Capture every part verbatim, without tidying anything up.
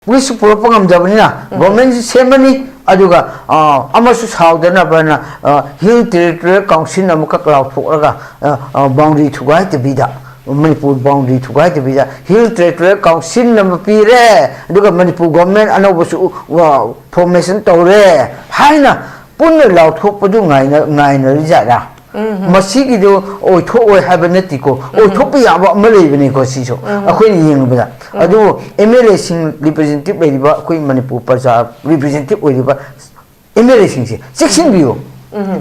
ꯋꯤꯁꯁꯨ ꯄꯨꯔꯛꯄ ꯉꯝꯗꯕꯅꯤꯅ ꯒꯣꯔꯃꯦꯟꯁꯤ ꯁꯦꯝꯃꯅꯤ, ꯑꯗꯨꯒ ꯑ, ꯑꯃꯁꯨ ꯁꯥꯎꯗꯅꯕꯅ ꯍꯤꯜ ꯇꯦꯔꯤꯇꯣꯔꯤꯌꯦꯜ ꯀꯥꯎꯟꯁꯤꯜ ꯑꯃꯈꯛ ꯂꯥꯎꯊꯣꯛꯂꯒ ꯕꯥꯎꯟꯗꯔꯤ ꯊꯨꯒꯥꯏꯗꯕꯤꯗ, ꯃꯅꯤꯄꯨꯔ ꯕꯥꯎꯟꯗꯔꯤ ꯊꯨꯒꯥꯏꯗꯕꯤꯗ ꯍꯤꯜ ꯇꯦꯔꯤꯇꯣꯔꯤꯌꯦꯜ ꯀꯥꯎꯟꯁꯤꯜ ꯑꯃ ꯄꯤꯔꯦ, ꯑꯗꯨꯒ ꯃꯅꯤꯄꯨꯔ ꯒꯣꯔꯃꯦꯟ ꯑꯅꯧꯕꯁꯨ ꯐꯣꯔꯃꯦꯁꯟ ꯇꯧꯔꯦ ꯍꯥꯏꯅ ꯄꯨꯟꯅ ꯂꯥꯎꯊꯣꯛꯄꯗꯨ ꯉꯥꯏꯅ- ꯉꯥꯏꯅꯔꯤꯖꯥꯠꯂꯥ? ꯃꯁꯤꯒꯤꯗꯨ ꯑꯣꯏꯊꯣꯛꯑꯣꯏ ꯍꯥꯏꯕ ꯅꯠꯇꯦꯀꯣ, ꯑꯣꯏꯊꯣꯛꯄ ꯌꯥꯕ ꯑꯃ ꯂꯩꯕꯅꯤꯀꯣ ꯁꯤꯁꯨ ꯑꯩꯈꯣꯏꯅ ꯌꯦꯡꯕꯗ꯫ ꯑꯗꯨꯕꯨ ꯑꯦꯝ ꯑꯦꯜ ꯑꯦꯁꯤꯡ ꯔꯤꯄ꯭ꯔꯖꯦꯟꯇꯦꯇꯤꯚ ꯂꯩꯔꯤꯕ, ꯑꯩꯈꯣꯏ ꯃꯅꯤꯄꯨꯔ ꯄ꯭ꯔꯖꯥ ꯔꯤꯄ꯭ꯔꯖꯦꯟꯇꯦꯇꯤꯚ ꯑꯣꯏꯔꯤꯕ ꯑꯦꯝ ꯑꯦꯜ ꯑꯦꯁꯤꯡꯁꯦ ꯆꯦꯛꯁꯤꯟꯕꯤꯌꯨ꯫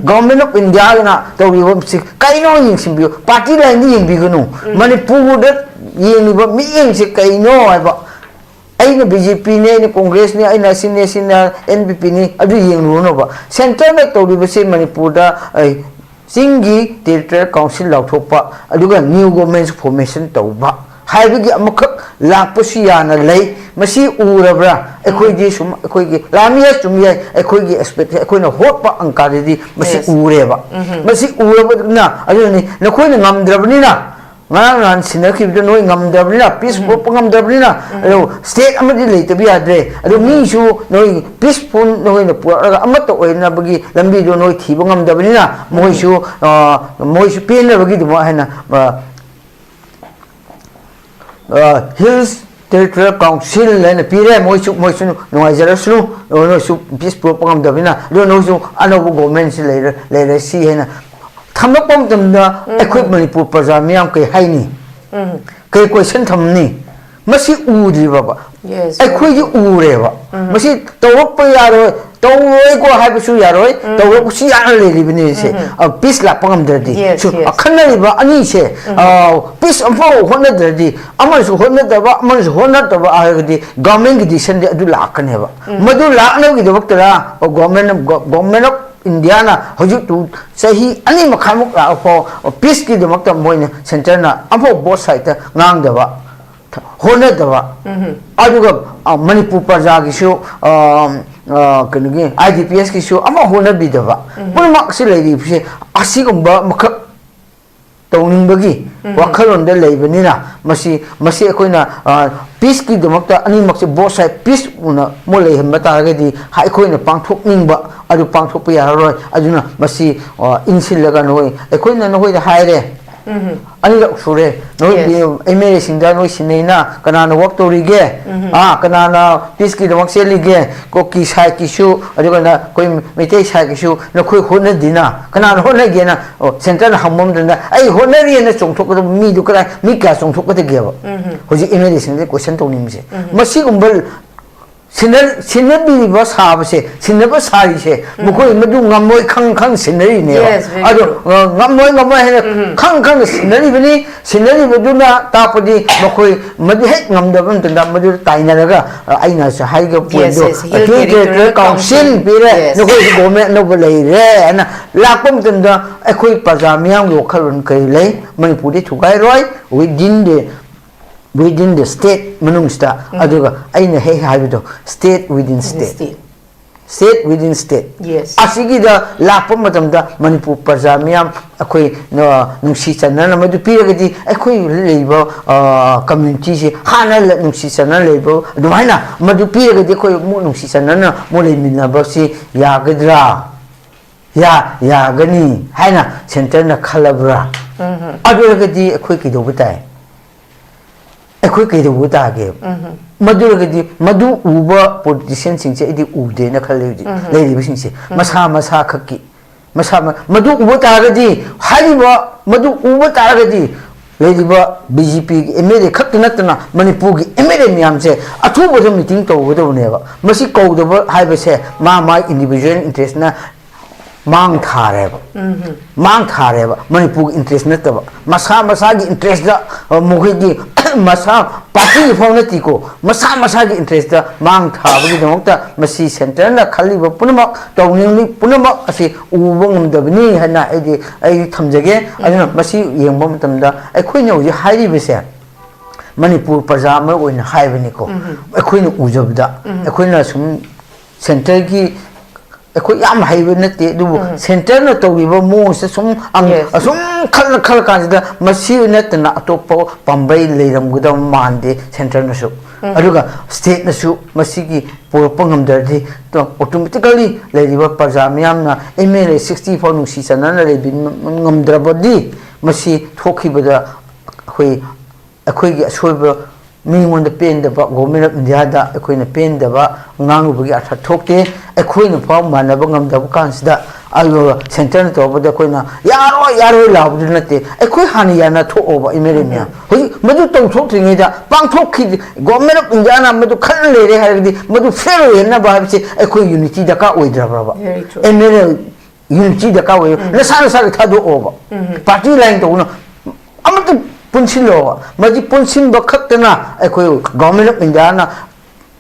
ꯒꯚꯔꯟꯃꯦꯟ ꯑꯣꯐ ꯏꯟꯗꯤꯌꯥꯅ ꯇꯧꯔꯤꯕꯁꯤ ꯀꯩꯅꯣ ꯌꯦꯡꯁꯤꯟꯕꯤꯌꯨ꯫ ꯄꯥꯔꯇꯤ ꯂꯥꯏꯟꯗ ꯌꯦꯡꯕꯤꯒꯅꯨ꯫ ꯃꯅꯤꯄꯨꯔꯗ ꯌꯦꯡꯉꯤꯕ ꯃꯤꯠꯌꯦꯡꯁꯦ ꯀꯩꯅꯣ ꯍꯥꯏꯕ꯫ ꯑꯩꯅ ꯕꯤ ꯖꯦ ꯄꯤꯅꯤ, ꯑꯩꯅ ꯀꯣꯡꯒ꯭ꯔꯦꯁꯅꯤ, ꯑꯩꯅ ꯁꯤꯅꯤ, ꯁꯤꯅ ꯑꯦꯟ ꯄꯤ ꯄꯤꯅꯤ, ꯑꯗꯨ ꯌꯦꯡꯂꯨꯔꯅꯣꯕ꯫ ꯁꯦꯟꯇꯔꯗ ꯇꯧꯔꯤꯕꯁꯦ ꯃꯅꯤꯄꯨꯔꯗ, ꯑꯩ, ꯆꯤꯡꯒꯤ ꯇꯦꯔꯤꯇꯣꯔꯤꯌꯦꯜ ꯀꯥꯎꯟꯁꯤꯜ ꯂꯥꯎꯊꯣꯛꯄ, ꯑꯗꯨꯒ ꯅ꯭ꯌꯨ ꯒꯣꯔꯃꯦꯟ ꯐꯣꯔꯃꯦꯁꯟ ꯇꯧꯕ ꯍꯥꯏꯕꯒꯤ ꯑꯃꯈꯛ ꯂꯥꯛꯄꯁꯨ ꯌꯥꯅ ꯂꯩ꯫ ꯃꯁꯤ ꯎꯔꯕ꯭ꯔꯥ? ꯑꯩꯈꯣꯏꯗꯤ ꯁꯨꯝ, ꯑꯩꯈꯣꯏꯒꯤ ꯂꯥꯟꯕ ꯌꯥꯏ, ꯆꯨꯝꯕ ꯌꯥꯏ, ꯑꯩꯈꯣꯏꯒꯤ ꯑꯦꯛꯁꯄꯦꯛ, ꯑꯩꯈꯣꯏꯅ ꯍꯣꯠꯄ ꯑꯪꯀꯥꯗꯗꯤ ꯃꯁꯤ ꯎꯔꯦꯕ꯫ ꯃꯁꯤ ꯎꯔꯕꯅꯤꯅ, ꯑꯗꯨꯅꯅꯤ ꯅꯈꯣꯏꯅ ꯉꯝꯗ꯭ꯔꯕꯅꯤꯅ, ꯉꯔꯥꯡ ꯅꯍꯥꯟ ꯁꯤꯟꯅꯈꯤꯕꯗꯨ ꯅꯣꯏ ꯉꯝꯗ꯭ꯔꯕꯅꯤꯅ, ꯄꯤꯁ ꯄꯨꯔꯛꯄ ꯉꯝꯗ꯭ꯔꯕꯅꯤꯅ, ꯑꯗꯣ ꯁ꯭ꯇꯦꯠ ꯑꯃꯗꯤ ꯂꯩꯇꯕ ꯌꯥꯗ꯭ꯔꯦ꯫ ꯑꯗꯣ ꯃꯤꯁꯨ ꯅꯣꯏ ꯄꯤꯁꯐꯨꯜ ꯅꯈꯣꯏꯅ ꯄꯨꯔꯛꯑꯒ ꯑꯃꯠꯇ ꯑꯣꯏꯅꯕꯒꯤ ꯂꯝꯕꯤꯗꯣ ꯅꯣꯏ ꯊꯤꯕ ꯉꯝꯗꯕꯅꯤꯅ, ꯃꯣꯏꯁꯨ, ꯑ, ꯃꯣꯏꯁꯨ ꯄꯦꯟꯅꯕꯒꯤꯗꯃꯛ ꯍꯥꯏꯅ, ꯑ, ꯑ, ꯍꯤꯜꯁ ꯇꯦꯔꯤꯇꯣꯔꯤꯌꯦꯜ ꯀꯥꯎꯟꯁꯤꯜ ꯍꯥꯏꯅ ꯄꯤꯔꯦ, ꯃꯣꯏꯁꯨ, ꯃꯣꯏꯁꯨ ꯅꯨꯡꯉꯥꯏꯖꯔꯁꯅꯨ, ꯅꯣꯏꯁꯨ ꯄꯤꯁ ꯄꯨꯔꯛꯄ ꯉꯝꯗꯕꯅꯤꯅ, ꯑꯗꯣ ꯅꯣꯏꯁꯨ ꯑꯅꯧꯕ ꯒꯣꯔꯃꯦꯟꯁꯤ ꯂꯩꯔ-, ꯂꯩꯔꯁꯤ ꯍꯥꯏꯅ ꯊꯝꯂꯛꯄ ꯃꯇꯝꯗ ꯑꯩꯈꯣꯏ ꯃꯅꯤꯄꯨꯔ ꯄ꯭ꯔꯖꯥ ꯃꯤꯌꯥꯝ ꯀꯩ ꯍꯥꯏꯅꯤ? ꯀꯩ ꯀꯣꯏꯁꯟ ꯊꯝꯅꯤ? ꯃꯁꯤ ꯎꯗ꯭ꯔꯤꯕꯕ? ꯑꯩꯈꯣꯏꯗꯤ ꯎꯔꯦꯕ꯫ ꯃꯁꯤ ꯇꯧꯔꯛꯄ ꯌꯥꯔꯣꯏ, ꯇꯧꯔꯣꯏꯀꯣ ꯍꯥꯏꯕꯁꯨ ꯌꯥꯔꯣꯏ, ꯇꯧꯔꯛꯄꯁꯨ ꯌꯥꯅ ꯂꯩꯔꯤꯕꯅꯤ ꯁꯦ꯫ ꯄꯤꯁ ꯂꯥꯛꯄ ꯉꯝꯗ꯭ꯔꯗꯤ, ꯁꯨ-, ꯈꯟꯅꯔꯤꯕ ꯑꯅꯤꯁꯦ, ꯄꯤꯁ ꯑꯃꯐꯥꯎ ꯍꯣꯠꯅꯗ꯭ꯔꯗꯤ, ꯑꯃꯅꯁꯨ ꯍꯣꯠꯅꯗꯕ, ꯑꯃꯅꯁꯨ ꯍꯣꯠꯅꯗꯕ ꯍꯥꯏꯔꯒꯗꯤ ꯒꯚꯔꯟꯃꯦꯟꯒꯤ ꯗꯤꯁꯤꯖꯟꯗꯤ ꯑꯗꯨ ꯂꯥꯛꯀꯅꯦꯕ꯫ ꯃꯗꯨ ꯂꯥꯛꯅꯕꯒꯤꯗꯃꯛꯇꯗ ꯒꯣꯔꯃꯦꯟ, ꯒꯣ-, ꯒꯣꯔꯃꯦꯟ ꯑꯣꯐ ꯏꯟꯗꯤꯌꯥꯅ ꯍꯧꯖꯤꯛ ꯇꯨ ꯆꯍꯤ ꯑꯅꯤ ꯃꯈꯥꯏꯃꯨꯛ ꯂꯥꯛꯑꯐꯥꯎ ꯄꯤꯁꯀꯤꯗꯃꯛꯇ ꯃꯣꯏꯅ ꯁꯦꯟꯇꯔꯅ ꯑꯃꯐꯥꯎ ꯕꯣꯠ ꯁꯥꯏꯠꯇ ꯉꯥꯡꯗꯕ, ꯍꯣꯠꯅꯗꯕ, ꯑꯗꯨꯒ, ꯑ, ꯃꯅꯤꯄꯨꯔ ꯄ꯭ꯔꯖꯥꯒꯤꯁꯨ, ꯑ, ꯑ, ꯀꯩꯅꯣꯒꯤ ꯑꯥꯏ ꯗꯤ ꯄꯤ ꯑꯦꯁꯀꯤꯁꯨ ꯑꯃ ꯍꯣꯠꯅꯕꯤꯗꯕ, ꯄꯨꯝꯅꯃꯛ ꯑꯁꯤ ꯂꯩꯔꯤꯕꯁꯦ ꯑꯁꯤꯒꯨꯝꯕ ꯑꯃꯈꯛ ꯇꯧꯅꯤꯡꯕꯒꯤ ꯋꯥꯈꯜꯂꯣꯟꯗ ꯂꯩꯕꯅꯤꯅ ꯃꯁꯤ ꯃꯁꯤ ꯑꯩꯈꯣꯏꯅ ꯄꯤꯁꯀꯤꯗꯃꯛꯇ ꯑꯅꯤꯃꯛꯁꯦ ꯕꯣꯠ ꯁꯥꯏꯠ ꯄꯤꯁ ꯎꯅ ꯃꯣꯏ ꯂꯩꯍꯟꯕ ꯇꯥꯔꯒꯗꯤ ꯑꯩꯈꯣꯏꯅ ꯄꯥꯡꯊꯣꯛꯅꯤꯡꯕ ꯑꯗꯨ ꯄꯥꯡꯊꯣꯛꯄ ꯌꯥꯔꯔꯣꯏ꯫ ꯑꯗꯨꯅ ꯃꯁꯤ ꯏꯟꯁꯤꯜꯂꯒ ꯅꯈꯣꯏ ꯑꯩꯈꯣꯏꯅ ꯅꯈꯣꯏꯗ ꯍꯥꯏꯔꯦ꯫ ꯑꯅꯤꯔꯛ ꯁꯨꯔꯦ ꯅꯈꯣꯏ ꯑꯦꯝ ꯑꯦꯜ ꯑꯦꯁꯤꯡꯗ ꯅꯣꯏ ꯁꯤꯟꯅꯩꯅ ꯀꯅꯥꯅ ꯋꯥꯛ ꯇꯧꯔꯤꯒꯦ? ꯑꯥ, ꯀꯅꯥꯅ ꯄꯤꯁꯀꯤꯗꯃꯛ ꯆꯦꯜꯂꯤꯒꯦ? ꯀꯣꯀꯤ ꯁꯥꯏꯠꯀꯤꯁꯨ ꯑꯗꯨꯒ ꯑꯩꯈꯣꯏ ꯃꯩꯇꯩ ꯁꯥꯏꯠꯀꯤꯁꯨ ꯅꯈꯣꯏ ꯍꯣꯠꯅꯗꯦꯅ꯫ ꯀꯅꯥꯅ ꯍꯣꯠꯅꯒꯦꯅ? ꯑꯣ, ꯁꯦꯟꯇꯔꯅ ꯍꯪꯕ ꯃꯇꯝꯗ ꯑꯩ ꯍꯣꯠꯅꯔꯤꯅ ꯆꯣꯡꯊꯣꯛꯀꯗꯕ ꯃꯤꯗꯨ ꯀꯗꯥꯏ, ꯃꯤ ꯀꯌꯥ ꯆꯣꯡꯊꯣꯛꯀꯗꯒꯦꯕ? ꯍꯧꯖꯤꯛ ꯑꯦꯝ ꯑꯦꯜ ꯑꯦꯁꯤꯡꯗ ꯀꯣꯏꯁꯟ ꯇꯧꯅꯤꯡꯕꯁꯦ ꯃꯁꯤꯒꯨꯝꯕ ꯁꯤꯟꯅ-, ꯁꯤꯟꯅꯕꯤꯔꯤꯕ ꯁꯥꯕꯁꯦ, ꯁꯤꯟꯅꯕ ꯁꯥꯔꯤꯁꯦ, ꯃꯈꯣꯏ ꯃꯗꯨ ꯉꯝꯃꯣꯏ ꯈꯪ ꯈꯪ ꯁꯤꯟꯅꯔꯤꯅꯦꯕ꯫ Yes, very ꯑꯗꯣ, true. ꯑ, ꯉꯝꯃꯣꯏ ꯉꯝꯃꯣꯏ ꯍꯥꯏꯅ ꯈꯪ ꯈꯪꯅ ꯁꯤꯟꯅꯔꯤꯕꯅꯤ꯫ ꯁꯤꯟꯅꯔꯤꯕꯗꯨꯅ ꯇꯥꯛꯄꯗꯤ ꯃꯈꯣꯏ ꯃꯗꯨ ꯍꯦꯛ ꯉꯝꯗꯕ ꯃꯇꯝꯗ ꯃꯗꯨ ꯇꯥꯏꯅꯔꯒ, ꯑ, ꯑꯩꯅꯁꯨ ꯍꯥꯏꯈꯤꯕ Yes, ꯄꯣꯏꯟꯗꯣ, yes. Hill Hill Territorial Territorial Council Council. ꯄꯤꯔꯦ, Yes. ꯅꯈꯣꯏꯁꯨ ꯒꯣꯔꯃꯦꯟ ꯑꯅꯧꯕ ꯂꯩꯔꯦ ꯍꯥꯏꯅ ꯂꯥꯛꯄ ꯃꯇꯝꯗ ꯑꯩꯈꯣꯏ ꯄ꯭ꯔꯖꯥ ꯃꯤꯌꯥꯝꯒꯤ ꯋꯥꯈꯜꯂꯣꯟ ꯀꯔꯤ ꯂꯩ? ꯃꯅꯤꯄꯨꯔꯗꯤ ꯊꯨꯒꯥꯏꯔꯣꯏ, within the within the state ꯃꯅꯨꯡꯁꯤꯗ꯫ ꯑꯗꯨꯒ ꯑꯩꯅ ꯍꯦꯛ ꯍꯥꯏꯕꯗꯣ, state within state. State. State within state. Yes. ꯑꯁꯤꯒꯤꯗ ꯂꯥꯛꯄ ꯃꯇꯝꯗ ꯃꯅꯤꯄꯨꯔ ꯄ꯭ꯔꯖꯥ ꯃꯤꯌꯥꯝ ꯑꯩꯈꯣꯏ, ꯑ, ꯅꯨꯡꯁꯤ ꯆꯥꯟꯅꯅ ꯃꯗꯨ ꯄꯤꯔꯒꯗꯤ ꯑꯩꯈꯣꯏ ꯂꯩꯔꯤꯕ, ꯑ, community ꯁꯤ ꯍꯥꯟꯅ ꯂ-, ꯅꯨꯡꯁꯤ ꯆꯥꯟꯅꯅ ꯂꯩꯕ ꯑꯗꯨꯃꯥꯏꯅ ꯃꯗꯨ ꯄꯤꯔꯒꯗꯤ ꯑꯩꯈꯣꯏ ꯑꯃꯨꯛ ꯅꯨꯡꯁꯤ ꯆꯥꯟꯅꯅ ꯑꯃꯨꯛ ꯂꯩꯃꯤꯟꯅꯕꯁꯤ ꯌꯥꯒꯗ꯭ꯔꯥ? ꯌꯥ-, ꯌꯥꯒꯅꯤ ꯍꯥꯏꯅ ꯁꯦꯟꯇꯔꯅ ꯈꯜꯂꯕ꯭ꯔꯥ? ꯑꯗꯨ ꯑꯣꯏꯔꯒꯗꯤ ꯑꯩꯈꯣꯏ ꯀꯩꯗꯧꯕ ꯇꯥꯏ? ꯑꯩꯈꯣꯏ ꯀꯩꯗꯧꯕ ꯇꯥꯒꯦ? ꯃꯗꯨ ꯑꯣꯏꯔꯒꯗꯤ ꯃꯗꯨ ꯎꯕ ꯄꯣꯂꯤꯇꯤꯁꯤꯌꯥꯟꯁꯤꯡꯁꯦ ꯑꯩꯗꯤ ꯎꯗꯦꯅ ꯈꯜꯂꯦ ꯍꯧꯖꯤꯛ ꯂꯩꯔꯤꯕꯁꯤꯡꯁꯦ꯫ ꯃꯁꯥ ꯃꯁꯥ ꯈꯛꯀꯤ, ꯃꯁꯥ ꯃ-, ꯃꯗꯨ ꯎꯕ ꯇꯥꯔꯒꯗꯤ, ꯍꯥꯏꯔꯤꯕ ꯃꯗꯨ ꯎꯕ ꯇꯥꯔꯒꯗꯤ ꯂꯩꯔꯤꯕ ꯕꯤ ꯖꯦ ꯄꯤꯒꯤ ꯑꯦꯝ ꯑꯦꯜ ꯑꯦ ꯈꯛꯇ ꯅꯠꯇꯅ ꯃꯅꯤꯄꯨꯔꯒꯤ ꯑꯦꯝ ꯑꯦꯜ ꯑꯦ ꯃꯌꯥꯝꯁꯦ ꯑꯊꯨꯕꯗ ꯃꯤꯇꯤꯡ ꯇꯧꯒꯗꯕꯅꯦꯕ꯫ ꯃꯁꯤ ꯀꯧꯗꯕ ꯍꯥꯏꯕꯁꯦ ꯃꯥ ꯃꯥꯒꯤ individual interest ꯅ ꯃꯥꯡ ꯊꯥꯔꯦꯕ꯫ ꯃꯥꯡ ꯊꯥꯔꯦꯕ꯫ ꯃꯅꯤꯄꯨꯔꯒꯤ interest ꯅꯠꯇꯕ, ꯃꯁꯥ ꯃꯁꯥꯒꯤ interest ꯇ, ꯑ, ꯃꯈꯣꯏꯒꯤ ꯃꯁꯥ party ꯒꯤ ꯐꯥꯎ ꯅꯠꯇꯦꯀꯣ, ꯃꯁꯥ ꯃꯁꯥꯒꯤ interest ꯇ ꯃꯥꯡ ꯊꯥꯕꯒꯤꯗꯃꯛꯇ ꯃꯁꯤ ꯁꯦꯟꯇꯔꯅ ꯈꯜꯂꯤꯕ ꯄꯨꯝꯅꯃꯛ, ꯇꯧꯅꯤꯡꯂꯤ ꯄꯨꯝꯅꯃꯛ ꯑꯁꯤ ꯎꯕ ꯉꯝꯗꯕꯅꯤ ꯍꯥꯏꯅ ꯑꯩꯗꯤ, ꯑꯩꯗꯤ ꯊꯝꯖꯒꯦ꯫ ꯑꯗꯨꯅ ꯃꯁꯤ ꯌꯦꯡꯕ ꯃꯇꯝꯗ ꯑꯩꯈꯣꯏꯅ ꯍꯧꯖꯤꯛ ꯍꯥꯏꯔꯤꯕꯁꯦ ꯃꯅꯤꯄꯨꯔ ꯄ꯭ꯔꯖꯥ ꯑꯃ ꯑꯣꯏꯅ ꯍꯥꯏꯕꯅꯤꯀꯣ, ꯑꯩꯈꯣꯏꯅ ꯎꯖꯕꯗ, ꯑꯩꯈꯣꯏꯅ ꯁꯨꯝ ꯁꯦꯟꯇꯔꯒꯤ ꯑꯩꯈꯣꯏ ꯌꯥꯝ ꯍꯩꯕ ꯅꯠꯇꯦ, ꯑꯗꯨꯕꯨ ꯁꯦꯟꯇꯔꯅ ꯇꯧꯔꯤꯕ ꯃꯑꯣꯡꯁꯦ ꯁꯨꯝ ꯑꯪ-, Yes. ꯑꯁꯨꯝ ꯈꯜꯂ ꯈꯜꯂ ꯀꯥꯟꯁꯤꯗ ꯃꯁꯤ ꯅꯠꯇꯅ ꯑꯇꯣꯞꯄ ꯄꯥꯝꯕꯩ ꯂꯩꯔꯝꯒꯗꯕ ꯃꯥꯟꯗꯦ ꯁꯦꯟꯇꯔꯅꯁꯨ꯫ ꯑꯗꯨꯒ ꯁ꯭ꯇꯦꯠꯅꯁꯨ ꯃꯁꯤꯒꯤ ꯄꯨꯔꯛꯄ ꯉꯝꯗ꯭ꯔꯗꯤ, automatically ꯂꯩꯔꯤꯕ ꯄ꯭ꯔꯖꯥ ꯃꯤꯌꯥꯝꯅ M L A sixty ꯐꯥꯎ ꯅꯨꯡꯁꯤ ꯆꯥꯟꯅꯅ ꯂꯩꯕꯤ ꯉꯝꯗ꯭ꯔꯕꯗꯤ, ꯃꯁꯤ ꯊꯣꯛꯈꯤꯕꯗ ꯑꯩꯈꯣꯏ, ꯑꯩꯈꯣꯏꯒꯤ ꯑꯁꯣꯏꯕ, ꯃꯤꯉꯣꯟꯗ ꯄꯦꯟꯗꯕ, Government of India ꯗ ꯑꯩꯈꯣꯏꯅ ꯄꯦꯟꯗꯕ ꯉꯥꯡꯂꯨꯕꯒꯤ ꯑꯔꯊ ꯊꯣꯛꯇꯦ꯫ ꯑꯩꯈꯣꯏꯅ ꯐꯥꯎ ꯃꯥꯟꯅꯕ ꯉꯝꯗꯕ ꯀꯥꯟꯁꯤꯗ, ꯑꯗꯨꯒ ꯁꯦꯟꯇꯔꯅ ꯇꯧꯔꯛꯄꯗ ꯑꯩꯈꯣꯏꯅ "ꯌꯥꯔꯣꯏ, ꯌꯥꯔꯣꯏ" ꯂꯥꯎꯕꯗꯨ ꯅꯠꯇꯦ꯫ ꯑꯩꯈꯣꯏ ꯍꯥꯟꯅ ꯌꯥꯅ ꯊꯣꯛꯑꯣꯕ, M L A ꯃꯌꯥꯝ꯫ ꯍꯧꯖꯤꯛ ꯃꯗꯨ ꯇꯧꯊꯣꯛꯇ꯭ꯔꯤꯉꯩꯗ, ꯄꯥꯡꯊꯣꯛꯈꯤ, Government of India ꯅ ꯃꯗꯨ ꯈꯟꯅ ꯂꯩꯔꯦ ꯍꯥꯏꯔꯒꯗꯤ, ꯃꯗꯨ fail ꯑꯣꯏꯍꯟꯅꯕ ꯍꯥꯏꯕꯁꯤ ꯑꯩꯈꯣꯏ unity ꯗꯔꯀꯥꯔ ꯑꯣꯏꯗ꯭ꯔꯕ꯭ꯔꯕ? Very true. M L A unity ꯗꯔꯀꯥꯔ ꯑꯣꯏ꯫ ꯅꯁꯥ ꯅꯁꯥꯒꯤ ꯊꯥꯗꯣꯛꯑꯣꯕ꯫ Party line ꯇꯧꯒꯅꯨ꯫ ꯑꯃꯠꯇ ꯄꯨꯟꯁꯤꯜꯂꯣꯕ꯫ ꯃꯁꯤ ꯄꯨꯟꯁꯤꯟꯕ ꯈꯛꯇꯅ ꯑꯩꯈꯣꯏ Government of India ꯅ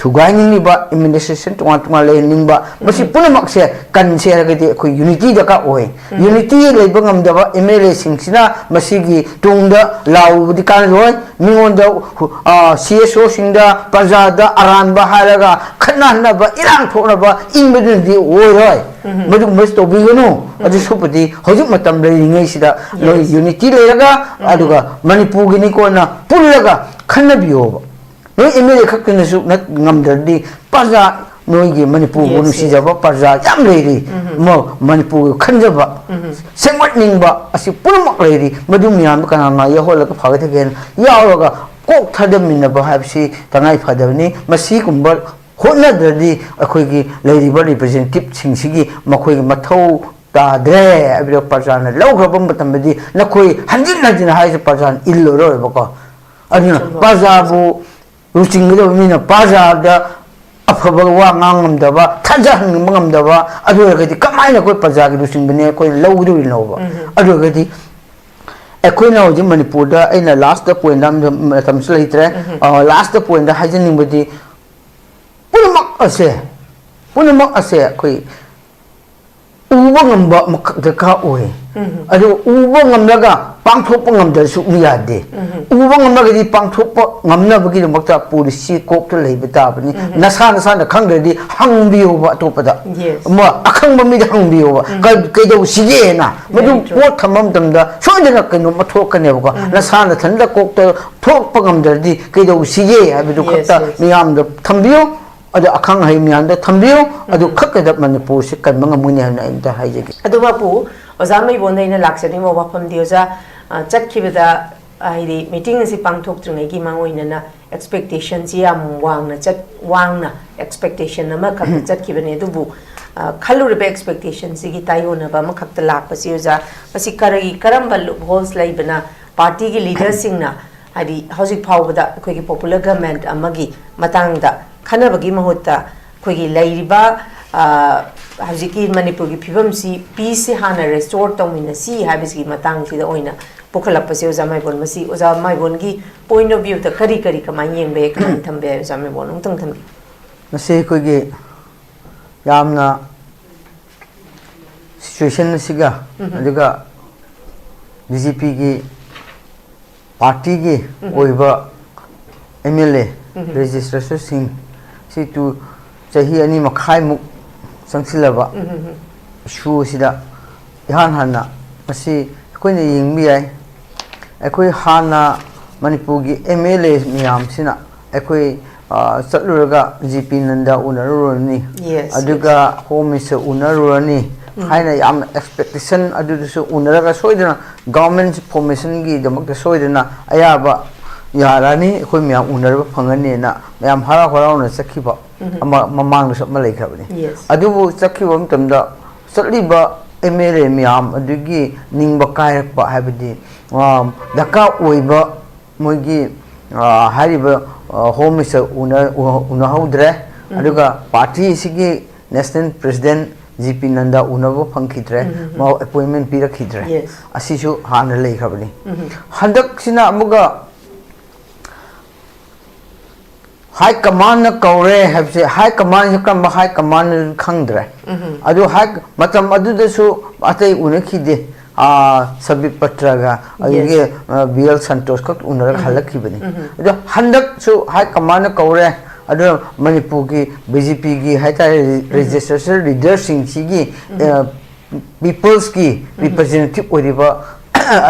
ꯊꯨꯒꯥꯏꯅꯤꯡꯂꯤꯕ, administration ꯇꯣꯉꯥꯟ ꯇꯣꯉꯥꯟ ꯂꯩꯍꯟꯅꯤꯡꯕ, ꯃꯁꯤ ꯄꯨꯝꯅꯃꯛꯁꯦ ꯀꯟꯁꯦ ꯍꯥꯏꯔꯒꯗꯤ ꯑꯩꯈꯣꯏ unity ꯗꯔꯀꯥꯔ ꯑꯣꯏ꯫ Unity ꯂꯩꯕ ꯉꯝꯗꯕ M L A ꯁꯤꯡꯁꯤꯅ ꯃꯁꯤꯒꯤ ꯇꯨꯡꯗ ꯂꯥꯎꯔꯨꯕꯗꯤ ꯀꯥꯟꯅꯔꯣꯏ꯫ ꯃꯤꯉꯣꯟꯗ, ꯑ, C S O ꯁꯤꯡꯗ, ꯄ꯭ꯔꯖꯥꯗ ꯑꯔꯥꯟꯕ ꯍꯥꯏꯔꯒ ꯈꯠꯅꯍꯟꯅꯕ, ꯏꯔꯥꯡ ꯊꯣꯛꯅꯕ ꯏꯟꯕꯗꯨꯅꯗꯤ ꯑꯣꯏꯔꯣꯏ꯫ ꯃꯗꯨꯒꯨꯝꯕꯁꯨ ꯇꯧꯕꯤꯒꯅꯨ꯫ ꯑꯗꯨ ꯁꯨꯞꯄꯗꯤ ꯍꯧꯖꯤꯛ ꯃꯇꯝ ꯂꯩꯔꯤꯉꯩꯁꯤꯗ ꯅꯣꯏ Yes. unity ꯂꯩꯔꯒ, ꯑꯗꯨꯒ ꯃꯅꯤꯄꯨꯔꯒꯤꯅꯤ ꯀꯣꯟꯅ ꯄꯨꯜꯂꯒ ꯈꯟꯅꯕꯤꯌꯣꯕ꯫ ꯅꯣꯏ M L A ꯈꯛꯇꯅꯁꯨ ꯅꯠ-, ꯉꯝꯗ꯭ꯔꯗꯤ ꯄ꯭ꯔꯖꯥ, ꯅꯣꯏꯒꯤ ꯃꯅꯤꯄꯨꯔꯕꯨ Yes, yes. ꯅꯨꯡꯁꯤꯖꯕ ꯄ꯭ꯔꯖꯥ ꯌꯥꯝ ꯂꯩꯔꯤ꯫ ꯃ-, ꯃꯅꯤꯄꯨꯔꯒꯤ ꯈꯟꯖꯕ, ꯁꯦꯝꯒꯠꯅꯤꯡꯕ ꯑꯁꯤ ꯄꯨꯝꯅꯃꯛ ꯂꯩꯔꯤ꯫ ꯃꯗꯨ ꯃꯌꯥꯝꯗꯨ ꯀꯅꯥ ꯀꯅꯥ ꯌꯥꯎꯍꯜꯂꯒ ꯐꯒꯗꯒꯦꯅ ꯌꯥꯎꯔꯒ ꯀꯣꯛ ꯊꯥꯗꯃꯤꯟꯅꯕ ꯍꯥꯏꯕꯁꯤ ꯇꯉꯥꯏ ꯐꯗꯕꯅꯤ꯫ ꯃꯁꯤꯒꯨꯝꯕ ꯍꯣꯠꯅꯗ꯭ꯔꯗꯤ ꯑꯩꯈꯣꯏꯒꯤ ꯂꯩꯔꯤꯕ representative ꯁꯤꯡꯁꯤꯒꯤ ꯃꯈꯣꯏꯒꯤ ꯃꯊꯧ ꯇꯥꯗ꯭ꯔꯦ ꯍꯥꯏꯕꯗꯣ ꯄ꯭ꯔꯖꯥꯅ ꯂꯧꯈ꯭ꯔꯕ ꯃꯇꯝꯗꯗꯤ ꯅꯈꯣꯏ ꯍꯟꯖꯤꯟ ꯍꯟꯖꯤꯟ ꯍꯥꯏꯔꯁꯨ ꯄ꯭ꯔꯖꯥꯅ ꯏꯜꯂꯔꯣꯏꯕꯀꯣ꯫ ꯑꯗꯨꯅ ꯆꯨꯝꯕ꯫ ꯄ꯭ꯔꯖꯥꯕꯨ ꯂꯨꯆꯤꯡꯒꯗꯕ ꯃꯤꯅ ꯄ꯭ꯔꯖꯥꯗ ꯑꯐꯕ ꯋꯥ ꯉꯥꯡ ꯉꯝꯗꯕ, ꯊꯥꯖꯍꯟꯕ ꯉꯝꯗꯕ, ꯑꯗꯨ ꯑꯣꯏꯔꯒꯗꯤ ꯀꯃꯥꯏꯅ ꯑꯩꯈꯣꯏ ꯄ꯭ꯔꯖꯥꯒꯤ ꯂꯨꯆꯤꯡꯕꯅꯦ ꯑꯩꯈꯣꯏꯅ ꯂꯧꯗꯣꯔꯤꯅꯣꯕ? ꯑꯗꯨ ꯑꯣꯏꯔꯒꯗꯤ ꯑꯩꯈꯣꯏꯅ ꯍꯧꯖꯤꯛ ꯃꯅꯤꯄꯨꯔꯗ, ꯑꯩꯅ last point ꯑꯃ, ꯃꯇꯝꯁꯨ ꯂꯩꯇ꯭ꯔꯦ, ꯑ, last point ꯍꯥꯏꯖꯅꯤꯡꯕꯗꯤ, ꯄꯨꯝꯅꯃꯛ ꯑꯁꯦ, ꯄꯨꯝꯅꯃꯛ ꯑꯁꯦ ꯑꯩꯈꯣꯏ ꯎꯕ ꯉꯝꯕ ꯑꯃꯈꯛ ꯗꯔꯀꯥꯔ ꯑꯣꯏ꯫ ꯑꯗꯨ ꯎꯕ ꯉꯝꯂꯒ ꯄꯥꯡꯊꯣꯛꯄ ꯉꯝꯗ꯭ꯔꯁꯨ ꯎ ꯌꯥꯗꯦ꯫ ꯎꯕ ꯉꯝꯂꯒꯗꯤ ꯄꯥꯡꯊꯣꯛꯄ ꯉꯝꯅꯕꯒꯤꯗꯃꯛꯇ ꯄꯣꯂꯤꯁꯤ ꯀꯣꯛꯇ ꯂꯩꯕ ꯇꯥꯕꯅꯤ꯫ ꯅꯁꯥ ꯅꯁꯥꯅ ꯈꯪꯗ꯭ꯔꯗꯤ ꯍꯪꯕꯤꯌꯣꯕ ꯑꯇꯣꯞꯄꯗ꯫ Yes. ꯑꯃ ꯑꯈꯪꯕ ꯃꯤꯗ ꯍꯪꯕꯤꯌꯣꯕ꯫ ꯀ- ꯀꯩꯗꯧꯁꯤꯒꯦꯅ꯫ ꯃꯗꯨ Very true. ꯄꯣꯠ ꯊꯝꯕ ꯃꯇꯝꯗ ꯁꯣꯏꯗꯅ ꯀꯩꯅꯣꯝꯃ ꯊꯣꯛꯀꯅꯦꯕꯀꯣ꯫ ꯅꯁꯥ ꯅꯊꯟꯗ ꯀꯣꯛꯇ ꯊꯣꯛꯄ ꯉꯝꯗ꯭ꯔꯗꯤ ꯀꯩꯗꯧꯁꯤꯒꯦ ꯍꯥꯏꯕꯗꯨ Yes, ꯈꯛꯇ yes. ꯃꯤꯌꯥꯝꯗ ꯊꯝꯕꯤꯌꯨ꯫ ꯑꯗꯣ ꯑꯈꯪ ꯑꯍꯩ ꯃꯤꯌꯥꯝꯗ ꯊꯝꯕꯤꯌꯨ꯫ ꯑꯗꯨ ꯈꯛꯇꯗ ꯃꯅꯤꯄꯨꯔꯁꯤ ꯀꯟꯕ ꯉꯝꯒꯅꯤ ꯍꯥꯏꯅ ꯑꯩ ꯑꯝꯇ ꯍꯥꯏꯖꯒꯦ꯫ ꯑꯗꯨ ꯃꯄꯨ, ꯑꯣꯖꯥ ꯃꯩꯕꯣꯟꯗ ꯑꯩꯅ ꯂꯥꯛꯆꯅꯤꯡꯕ ꯋꯥꯐꯝꯗꯤ, ꯑꯣꯖꯥ, ꯑ, ꯆꯠꯈꯤꯕꯗ, ꯑ, ꯍꯥꯏꯗꯤ meeting ꯑꯁꯤ ꯄꯥꯡꯊꯣꯛꯇ꯭ꯔꯤꯉꯩꯒꯤ ꯃꯥꯡꯑꯣꯏꯅꯅ expectationꯁꯤ ꯌꯥꯝ ꯋꯥꯡꯅ ꯆꯠ-, ꯋꯥꯡꯅ expectation ꯑꯃꯈꯛꯇ ꯆꯠꯈꯤꯕꯅꯦ꯫ ꯑꯗꯨꯕꯨ, ꯑ, ꯈꯜꯂꯨꯔꯤꯕ expectationꯁꯤꯒꯤ ꯇꯥꯏꯑꯣꯟꯅꯕ ꯑꯃꯈꯛꯇ ꯂꯥꯛꯄꯁꯤ, ꯑꯣꯖꯥ, ꯃꯁꯤ ꯀꯔꯤ, ꯀꯔꯝꯕ loopholes ꯂꯩꯕꯅ partyꯒꯤ leaderꯁꯤꯡꯅ, ꯍꯥꯏꯗꯤ, ꯍꯧꯖꯤꯛ ꯐꯥꯎꯕꯗ ꯑꯩꯈꯣꯏꯒꯤ popular government ꯑꯃꯒꯤ ꯃꯇꯥꯡꯗ ꯈꯟꯅꯕꯒꯤ ꯃꯍꯨꯠꯇ ꯑꯩꯈꯣꯏꯒꯤ ꯂꯩꯔꯤꯕ, ꯑ, ꯍꯧꯖꯤꯛꯀꯤ ꯃꯅꯤꯄꯨꯔꯒꯤ ꯐꯤꯕꯝꯁꯤ, peaceꯁꯤ ꯍꯥꯟꯅ restore ꯇꯧꯃꯤꯟꯅꯁꯤ ꯍꯥꯏꯕꯁꯤꯒꯤ ꯃꯇꯥꯡꯁꯤꯗ ꯑꯣꯏꯅ ꯄꯨꯈꯠꯂꯛꯄꯁꯦ, ꯑꯣꯖꯥ ꯃꯥꯏꯕꯣꯟ, ꯃꯁꯤ ꯑꯣꯖꯥ ꯃꯥꯏꯕꯣꯟꯒꯤ point of viewꯗ ꯀꯔꯤ ꯀꯔꯤ ꯀꯃꯥꯏꯅ ꯌꯦꯡꯕ ꯌꯥꯏ, ꯀꯃꯥꯏꯅ ꯊꯝꯕ ꯌꯥꯏ, ꯑꯣꯖꯥ ꯃꯥꯏꯕꯣꯟ, ꯑꯃꯨꯛꯇꯪ ꯊꯝꯕꯤꯌꯨ꯫ ꯃꯁꯤ ꯑꯩꯈꯣꯏꯒꯤ ꯌꯥꯝꯅ situation ꯑꯁꯤꯒ, ꯑꯗꯨꯒ BJPꯒꯤ partyꯒꯤ ꯑꯣꯏꯕ MLA registrationꯁꯤꯡ ꯁꯤ ꯇꯨ ꯆꯍꯤ ꯑꯅꯤ ꯃꯈꯥꯏꯃꯨꯛ ꯆꯪꯁꯤꯜꯂꯕ issue ꯑꯁꯤꯗ ꯏꯍꯥꯟ ꯍꯥꯟꯅ ꯃꯁꯤ ꯑꯩꯈꯣꯏꯅ ꯌꯦꯡꯕ ꯌꯥꯏ꯫ ꯑꯩꯈꯣꯏ ꯍꯥꯟꯅ ꯃꯅꯤꯄꯨꯔꯒꯤ MLA ꯃꯌꯥꯝꯁꯤꯅ ꯑꯩꯈꯣꯏ, ꯑ, ꯆꯠꯂꯨꯔꯒ G P ꯅꯟꯗ ꯎꯅꯔꯨꯔꯅꯤ, Yes, ꯑꯗꯨꯒ Home Minister ꯎꯅꯔꯨꯔꯅꯤ ꯍꯥꯏꯅ ꯌꯥꯝꯅ expectation ꯑꯗꯨꯗꯁꯨ ꯎꯅꯔꯒ ꯁꯣꯏꯗꯅ government formationꯒꯤꯗꯃꯛꯇ ꯁꯣꯏꯗꯅ ꯑꯌꯥꯕ ꯌꯥꯔꯅꯤ, ꯑꯩꯈꯣꯏ ꯃꯌꯥꯝ ꯎꯅꯔꯕ ꯐꯪꯒꯅꯤꯅ ꯃꯌꯥꯝ ꯍꯔꯥꯎ ꯍꯔꯥꯎꯅ ꯆꯠꯈꯤꯕ ꯑꯃ ꯃꯃꯥꯡꯗꯁꯨ ꯑꯃ ꯂꯩꯈ꯭ꯔꯕꯅꯤ꯫ Yes. ꯑꯗꯨꯕꯨ ꯆꯠꯈꯤꯕ ꯃꯇꯝꯗ ꯆꯠꯂꯤꯕ MLA ꯃꯌꯥꯝ ꯑꯗꯨꯒꯤ ꯅꯤꯡꯕ ꯀꯥꯏꯔꯛꯄ ꯍꯥꯏꯕꯗꯤ, ꯑ, ꯗꯔꯀꯥꯔ ꯑꯣꯏꯕ ꯃꯣꯏꯒꯤ, ꯑ, ꯍꯥꯏꯔꯤꯕ, ꯑ, Home Minister ꯎꯅ-, ꯎ-, ꯎꯅꯍꯧꯗ꯭ꯔꯦ꯫ ꯑꯗꯨꯒ partyꯁꯤꯒꯤ national president G P Nanda ꯎꯅꯕ ꯐꯪꯈꯤꯗ꯭ꯔꯦ, ꯃꯥ appointment ꯄꯤꯔꯛꯈꯤꯗ꯭ꯔꯦ꯫ Yes. ꯑꯁꯤꯁꯨ ꯍꯥꯟꯅ ꯂꯩꯈ꯭ꯔꯕꯅꯤ꯫ ꯍꯟꯗꯛꯁꯤꯅ ꯑꯃꯨꯛꯀ high commandꯅ ꯀꯧꯔꯦ ꯍꯥꯏꯕꯁꯦ, high commandꯁꯦ ꯀꯔꯝꯕ high commandꯅꯣ ꯈꯪꯗ꯭ꯔꯦ꯫ ꯑꯗꯨ high, ꯃꯇꯝ ꯑꯗꯨꯗꯁꯨ ꯑꯇꯩ ꯎꯅꯈꯤꯗꯦ꯫ ꯑꯥ, ꯁꯕꯤꯠ ꯄꯇ꯭ꯔꯒ ꯑꯗꯒꯤ, Yes. ꯑ, ꯕꯤ ꯑꯦꯜ ꯁꯟꯇꯣꯁ ꯈꯛ ꯎꯅꯔꯒ ꯎꯝ꯫ ꯍꯜꯂꯛꯈꯤꯕꯅꯤ꯫ ꯎꯝ꯫ ꯑꯗꯣ ꯍꯟꯗꯛꯁꯨ ꯍꯥꯏ ꯀꯃꯥꯟꯅ ꯀꯧꯔꯦ꯫ ꯑꯗꯨꯅ ꯃꯅꯤꯄꯨꯔꯒꯤ ꯕꯤ ꯖꯦ ꯄꯤꯒꯤ ꯍꯥꯏꯇꯥꯔꯦ, ꯎꯝ꯫ ꯔꯦꯖꯤꯁꯇ꯭ꯔꯦꯁꯟ ꯂꯤꯗꯔꯁꯤꯡꯁꯤꯒꯤ, ꯎꯝ꯫ ꯑ, ꯄꯤꯄꯜꯁꯀꯤ ꯎꯝ꯫ ꯔꯤꯄ꯭ꯔꯖꯦꯟꯇꯦꯇꯤꯞ ꯑꯣꯏꯔꯤꯕ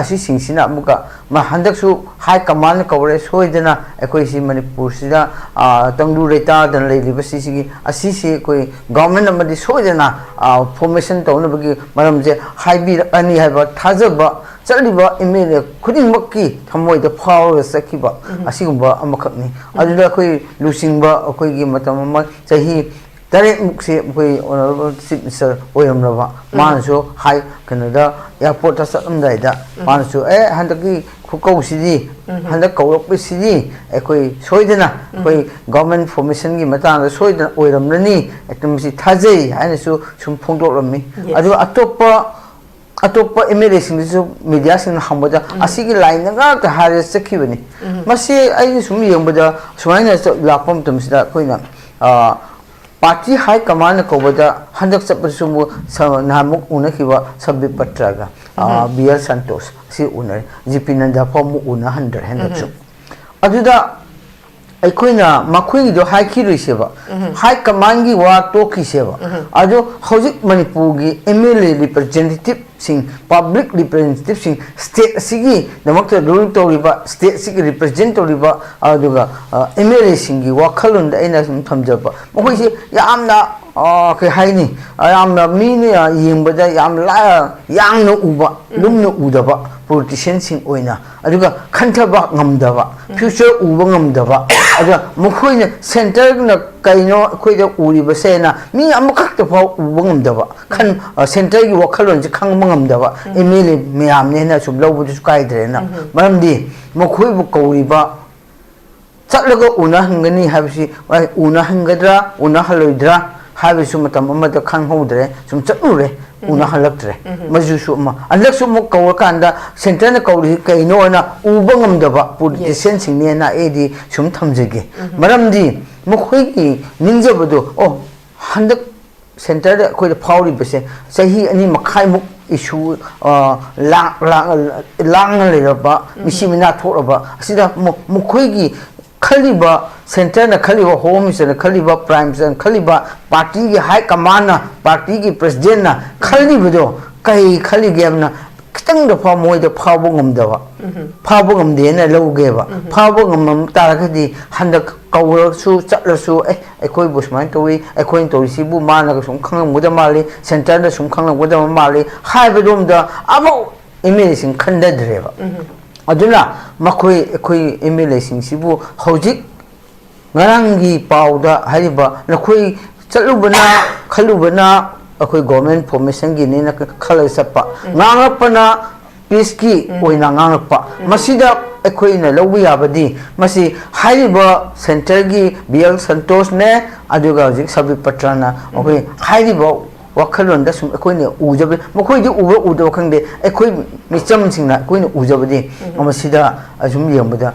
ꯑꯁꯤꯁꯤꯡꯁꯤꯅ ꯑꯃꯨꯛꯀ ꯃ-, ꯍꯟꯗꯛꯁꯨ ꯍꯥꯏ ꯀꯃꯥꯟꯅ ꯀꯧꯔꯦ, ꯁꯣꯏꯗꯅ ꯑꯩꯈꯣꯏꯁꯤ ꯃꯅꯤꯄꯨꯔꯁꯤꯗ, ꯑ, ꯇꯪꯗꯨ ꯂꯩꯇꯥꯗꯅ ꯂꯩꯔꯤꯕ ꯁꯤꯁꯤꯒꯤ, ꯑꯁꯤꯁꯤ ꯑꯩꯈꯣꯏ ꯒꯚꯔꯟꯃꯦꯟꯠ ꯑꯃꯗꯤ ꯁꯣꯏꯗꯅ, ꯑ, ꯐꯣꯔꯃꯦꯁꯟ ꯇꯧꯅꯕꯒꯤ ꯃꯔꯝꯁꯦ ꯍꯥꯏꯕꯤꯔꯛꯑꯅꯤ ꯍꯥꯏꯕ ꯊꯥꯖꯕ ꯆꯠꯂꯤꯕ ꯑꯦꯝ ꯑꯦꯜ ꯑꯦ ꯈꯨꯗꯤꯡꯃꯛꯀꯤ ꯊꯃꯣꯏꯗ ꯐꯥꯎꯔꯒ ꯆꯠꯈꯤꯕ ꯎꯝ꯫ ꯑꯁꯤꯒꯨꯝꯕ ꯑꯃꯈꯛꯅꯤ꯫ ꯎꯝ꯫ ꯑꯗꯨꯗ ꯑꯩꯈꯣꯏ ꯂꯨꯆꯤꯡꯕ ꯑꯩꯈꯣꯏꯒꯤ ꯃꯇꯝ ꯑꯃ ꯆꯍꯤ ꯇꯔꯦꯠꯃꯨꯛꯁꯦ ꯑꯩꯈꯣꯏ ꯑꯣꯅꯔꯦꯕꯜ ꯆꯤꯐ ꯃꯤꯅꯤꯁꯇꯔ ꯑꯣꯏꯔꯝꯂꯕ ꯎꯝ꯫ ꯃꯥꯅꯁꯨ ꯍꯥꯏ, ꯀꯩꯅꯣꯗ, ꯑꯦꯌꯥꯔꯄꯣꯔꯠꯇ ꯆꯠꯂꯝꯗꯥꯏꯗ ꯎꯝ꯫ ꯃꯥꯅꯁꯨ, "ꯑꯦ, ꯍꯟꯗꯛꯀꯤ ꯈꯨꯀꯧꯁꯤꯗꯤ, ꯎꯝ꯫ ꯍꯟꯗꯛ ꯀꯧꯔꯛꯄꯁꯤꯗꯤ ꯑꯩꯈꯣꯏ ꯁꯣꯏꯗꯅ ꯎꯝ꯫ ꯑꯩꯈꯣꯏ ꯒꯚꯔꯟꯃꯦꯟꯠ ꯐꯣꯔꯃꯦꯁꯟꯒꯤ ꯃꯇꯥꯡꯗ ꯁꯣꯏꯗꯅ ꯑꯣꯏꯔꯝꯂꯅꯤ, ꯑꯩ ꯃꯁꯤ ꯊꯥꯖꯩ" ꯍꯥꯏꯅꯁꯨ ꯁꯨꯝ ꯐꯣꯡꯗꯣꯛꯂꯝꯃꯤ꯫ Yes. ꯑꯗꯨꯒ ꯑꯇꯣꯞꯄ ꯑꯇꯣꯞꯄ ꯑꯦꯝ ꯑꯦꯜ ꯑꯦꯁꯤꯡꯗꯁꯨ ꯃꯤꯗꯤꯌꯥꯁꯤꯡꯅ ꯍꯪꯕꯗ ꯎꯝ꯫ ꯑꯁꯤꯒꯤ ꯂꯥꯏꯟꯗ ꯉꯥꯛꯇ ꯍꯥꯏꯔ ꯆꯠꯈꯤꯕꯅꯤ꯫ ꯎꯝ꯫ ꯃꯁꯤ ꯑꯩꯅ ꯁꯨꯝ ꯌꯦꯡꯕꯗ ꯁꯨꯃꯥꯏꯅ ꯆ-, ꯂꯥꯛꯄ ꯃꯇꯝꯁꯤꯗ ꯑꯩꯈꯣꯏꯅ, ꯑ, ꯄꯥꯔꯇꯤ ꯍꯥꯏ ꯀꯃꯥꯟꯅ ꯀꯧꯕꯗ ꯍꯟꯗꯛ ꯆꯠꯄꯗꯁꯨ ꯑꯃꯨꯛ ꯁ-, ꯅꯍꯥꯟꯃꯨꯛ ꯎꯅꯈꯤꯕ ꯁꯕꯤꯠ ꯄꯇ꯭ꯔꯒ, ꯑ, ꯎꯝ꯫ ꯕꯤ ꯑꯦꯜ ꯁꯟꯇꯣꯁ ꯑꯁꯤ ꯎꯅꯔꯦ꯫ ꯖꯤ ꯄꯤ ꯅꯟꯗꯥ ꯐꯥꯎ ꯑꯃꯨꯛ ꯎꯅꯍꯟꯗ꯭ꯔꯦ ꯍꯟꯗꯛꯁꯨ꯫ ꯎꯝ꯫ ꯑꯗꯨꯗ ꯑꯩꯈꯣꯏꯅ ꯃꯈꯣꯏꯒꯤꯗꯣ ꯍꯥꯏꯈꯤꯔꯣꯏꯁꯦꯕ꯫ ꯎꯝ꯫ ꯍꯥꯏ ꯀꯃꯥꯟꯒꯤ ꯋꯥ ꯇꯣꯛꯈꯤꯁꯦꯕ꯫ ꯎꯝ꯫ ꯑꯗꯣ ꯍꯧꯖꯤꯛ ꯃꯅꯤꯄꯨꯔꯒꯤ ꯑꯦꯝ ꯑꯦꯜ ꯑꯦ ꯔꯤꯄ꯭ꯔꯖꯦꯟꯇꯦꯇꯤꯞꯁꯤꯡ, ꯄꯕ꯭ꯂꯤꯛ ꯔꯤꯄ꯭ꯔꯖꯦꯟꯇꯦꯇꯤꯞꯁꯤꯡ, ꯁ꯭ꯇꯦꯠ ꯑꯁꯤꯒꯤꯗꯃꯛꯇ ꯔꯨꯜ ꯇꯧꯔꯤꯕ, ꯁ꯭ꯇꯦꯠ ꯑꯁꯤꯒꯤ ꯔꯤꯄ꯭ꯔꯖꯦꯟ ꯇꯧꯔꯤꯕ, ꯑꯗꯨꯒ, ꯑ, ꯑꯦꯝ ꯑꯦꯜ ꯑꯦꯁꯤꯡꯒꯤ ꯋꯥꯈꯜꯂꯣꯟꯗ ꯑꯩꯅ ꯁꯨꯝ ꯊꯝꯖꯕ, ꯃꯈꯣꯏꯁꯤ ꯌꯥꯝꯅ, ꯑ, ꯀꯩ ꯍꯥꯏꯅꯤ, ꯑ, ꯌꯥꯝꯅ ꯃꯤꯅ ꯌꯦꯡꯕꯗ ꯌꯥꯝ ꯂꯥ-, ꯌꯥꯡꯅ ꯎꯕ, ꯎꯝ꯫ ꯂꯨꯝꯅ ꯎꯗꯕ ꯄꯣꯂꯤꯇꯤꯁꯤꯌꯥꯟꯁꯤꯡ ꯑꯣꯏꯅ, ꯑꯗꯨꯒ ꯈꯟꯊꯕ ꯉꯝꯗꯕ, ꯎꯝ꯫ ꯐ꯭ꯌꯨꯆꯔ ꯎꯕ ꯉꯝꯗꯕ, ꯑꯗꯨꯒ ꯃꯈꯣꯏꯅ ꯁꯦꯟꯇꯔꯅ ꯀꯩꯅꯣ ꯑꯩꯈꯣꯏꯗ ꯎꯔꯤꯕꯁꯦꯅ ꯃꯤ ꯑꯃꯈꯛꯇ ꯐꯥꯎ ꯎꯕ ꯉꯝꯗꯕ, ꯈꯟ-, ꯎꯝ꯫ ꯑ, ꯁꯦꯟꯇꯔꯒꯤ ꯋꯥꯈꯜꯂꯣꯟꯁꯦ ꯈꯪꯕ ꯉꯝꯗꯕ ꯎꯝ꯫ ꯑꯦꯝ ꯑꯦꯜ ꯑꯦ ꯃꯌꯥꯝꯅꯦꯅ ꯁꯨꯝ ꯂꯧꯕꯗꯨꯁꯨ ꯀꯥꯏꯗ꯭ꯔꯦꯅ꯫ ꯎꯝ꯫ ꯃꯔꯝꯗꯤ ꯃꯈꯣꯏꯕꯨ ꯀꯧꯔꯤꯕ ꯆꯠꯂꯒ ꯎꯅꯍꯟꯒꯅꯤ ꯍꯥꯏꯕꯁꯤ, ꯍꯣꯏ, ꯎꯅꯍꯟꯒꯗ꯭ꯔꯥ, ꯎꯅꯍꯜꯂꯣꯏꯗ꯭ꯔꯥ ꯍꯥꯏꯕꯁꯨ ꯃꯇꯝ ꯑꯃꯗ ꯈꯪꯍꯧꯗ꯭ꯔꯦ, ꯁꯨꯝ ꯆꯠꯂꯨꯔꯦ, ꯎꯝ꯫ ꯎꯅꯍꯜꯂꯛꯇ꯭ꯔꯦ꯫ ꯎꯝ꯫ ꯃꯗꯨꯁꯨ ꯑꯃ, ꯍꯟꯗꯛꯁꯨ ꯑꯃꯨꯛ ꯀꯧꯔꯀꯥꯟꯗ ꯁꯦꯟꯇꯔꯅ ꯀꯧꯔꯤꯁꯤ ꯀꯩꯅꯣꯅ ꯎꯕ ꯉꯝꯗꯕ Yes. ꯄꯣꯂꯤꯇꯤꯁꯤꯌꯥꯟꯁꯤꯡꯅꯦꯅ ꯑꯩꯗꯤ ꯁꯨꯝ ꯊꯝꯖꯒꯦ꯫ ꯎꯝ꯫ ꯃꯔꯝꯗꯤ ꯃꯈꯣꯏꯒꯤ ꯅꯤꯡꯖꯕꯗꯣ, ꯑꯣ, ꯍꯟꯗꯛ ꯁꯦꯟꯇꯔꯗ ꯑꯩꯈꯣꯏꯗ ꯐꯥꯎꯔꯤꯕꯁꯦ ꯆꯍꯤ ꯑꯅꯤ ꯃꯈꯥꯏꯃꯨꯛ issue, ꯑ, ꯂꯥꯡ-, ꯂꯥꯡ-, ꯂꯥꯡꯅ ꯂꯩꯔꯕ, ꯃꯤꯁꯤ ꯃꯤꯅꯥ ꯊꯣꯛꯂꯕ ꯑꯁꯤꯗ ꯃ-, ꯃꯈꯣꯏꯒꯤ ꯈꯜꯂꯤꯕ, centreꯅ ꯈꯜꯂꯤꯕ, Home Ministerꯅ ꯈꯜꯂꯤꯕ, Prime Ministerꯅ ꯈꯜꯂꯤꯕ, partyꯒꯤ high commandꯅ, partyꯒꯤ presidentꯅ ꯈꯜꯂꯤꯕꯗꯣ ꯀꯩ ꯈꯜꯂꯤꯒꯦ ꯍꯥꯏꯕꯅ ꯈꯤꯇꯪꯗ ꯐꯥꯎ ꯃꯣꯏꯗ ꯐꯥꯎꯕ ꯉꯝꯗꯕ, ꯐꯥꯎꯕ ꯉꯝꯗꯦꯅ ꯂꯧꯒꯦꯕ꯫ ꯐꯥꯎꯕ ꯉꯝꯃꯝ ꯇꯥꯔꯒꯗꯤ ꯍꯟꯗꯛ ꯀꯧꯔꯁꯨ ꯆꯠꯂꯁꯨ, "ꯑꯦ, ꯑꯩꯈꯣꯏꯕꯨ ꯁꯨꯃꯥꯏꯅ ꯇꯧꯏ, ꯑꯩꯈꯣꯏꯅ ꯇꯧꯔꯤꯁꯤꯕꯨ ꯃꯥꯅꯒ ꯁꯨꯝ ꯈꯪꯂꯝꯒꯗꯕ ꯃꯥꯜꯂꯤ, centreꯗ ꯁꯨꯝ ꯈꯪꯂꯝꯒꯗꯕ ꯃꯥꯜꯂꯤ" ꯍꯥꯏꯕꯗꯣꯝꯗ ꯑꯃꯐꯥꯎ MLAꯁꯤꯡ ꯈꯟꯊꯗ꯭ꯔꯦꯕ꯫ ꯑꯗꯨꯅ ꯃꯈꯣꯏ, ꯑꯩꯈꯣꯏ MLAꯁꯤꯡꯁꯤꯕꯨ ꯍꯧꯖꯤꯛ ꯉꯔꯥꯡꯒꯤ ꯄꯥꯎꯗ ꯍꯥꯏꯔꯤꯕ, ꯅꯈꯣꯏ ꯆꯠꯂꯨꯕꯅ, ꯈꯜꯂꯨꯕꯅ ꯑꯩꯈꯣꯏ government formationꯒꯤꯅꯦꯅ ꯈꯜꯂꯒ ꯆꯠꯄ, ꯉꯥꯡꯂꯛꯄꯅ peaceꯀꯤ ꯑꯣꯏꯅ ꯉꯥꯡꯂꯛꯄ, ꯃꯁꯤꯗ ꯑꯩꯈꯣꯏꯅ ꯂꯧꯕ ꯌꯥꯕꯗꯤ, ꯃꯁꯤ ꯍꯥꯏꯔꯤꯕ centreꯒꯤ B L ꯁꯟꯇꯣꯁꯅꯦ, ꯑꯗꯨꯒ ꯍꯧꯖꯤꯛ ꯁꯕꯤꯄꯇ꯭ꯔꯅ ꯃꯈꯣꯏ ꯍꯥꯏꯔꯤꯕ ꯋꯥꯈꯜꯂꯣꯟꯗ ꯁꯨꯝ ꯑꯩꯈꯣꯏꯅ ꯎꯖꯕ, ꯃꯈꯣꯏꯗꯤ ꯎꯕ ꯎꯗꯕ ꯈꯪꯗꯦ, ꯑꯩꯈꯣꯏ ꯃꯤꯆꯝꯁꯤꯡꯅ ꯑꯩꯈꯣꯏꯅ ꯎꯖꯕꯗꯤ ꯃꯁꯤꯗ ꯑꯁꯨꯝ ꯌꯦꯡꯕꯗ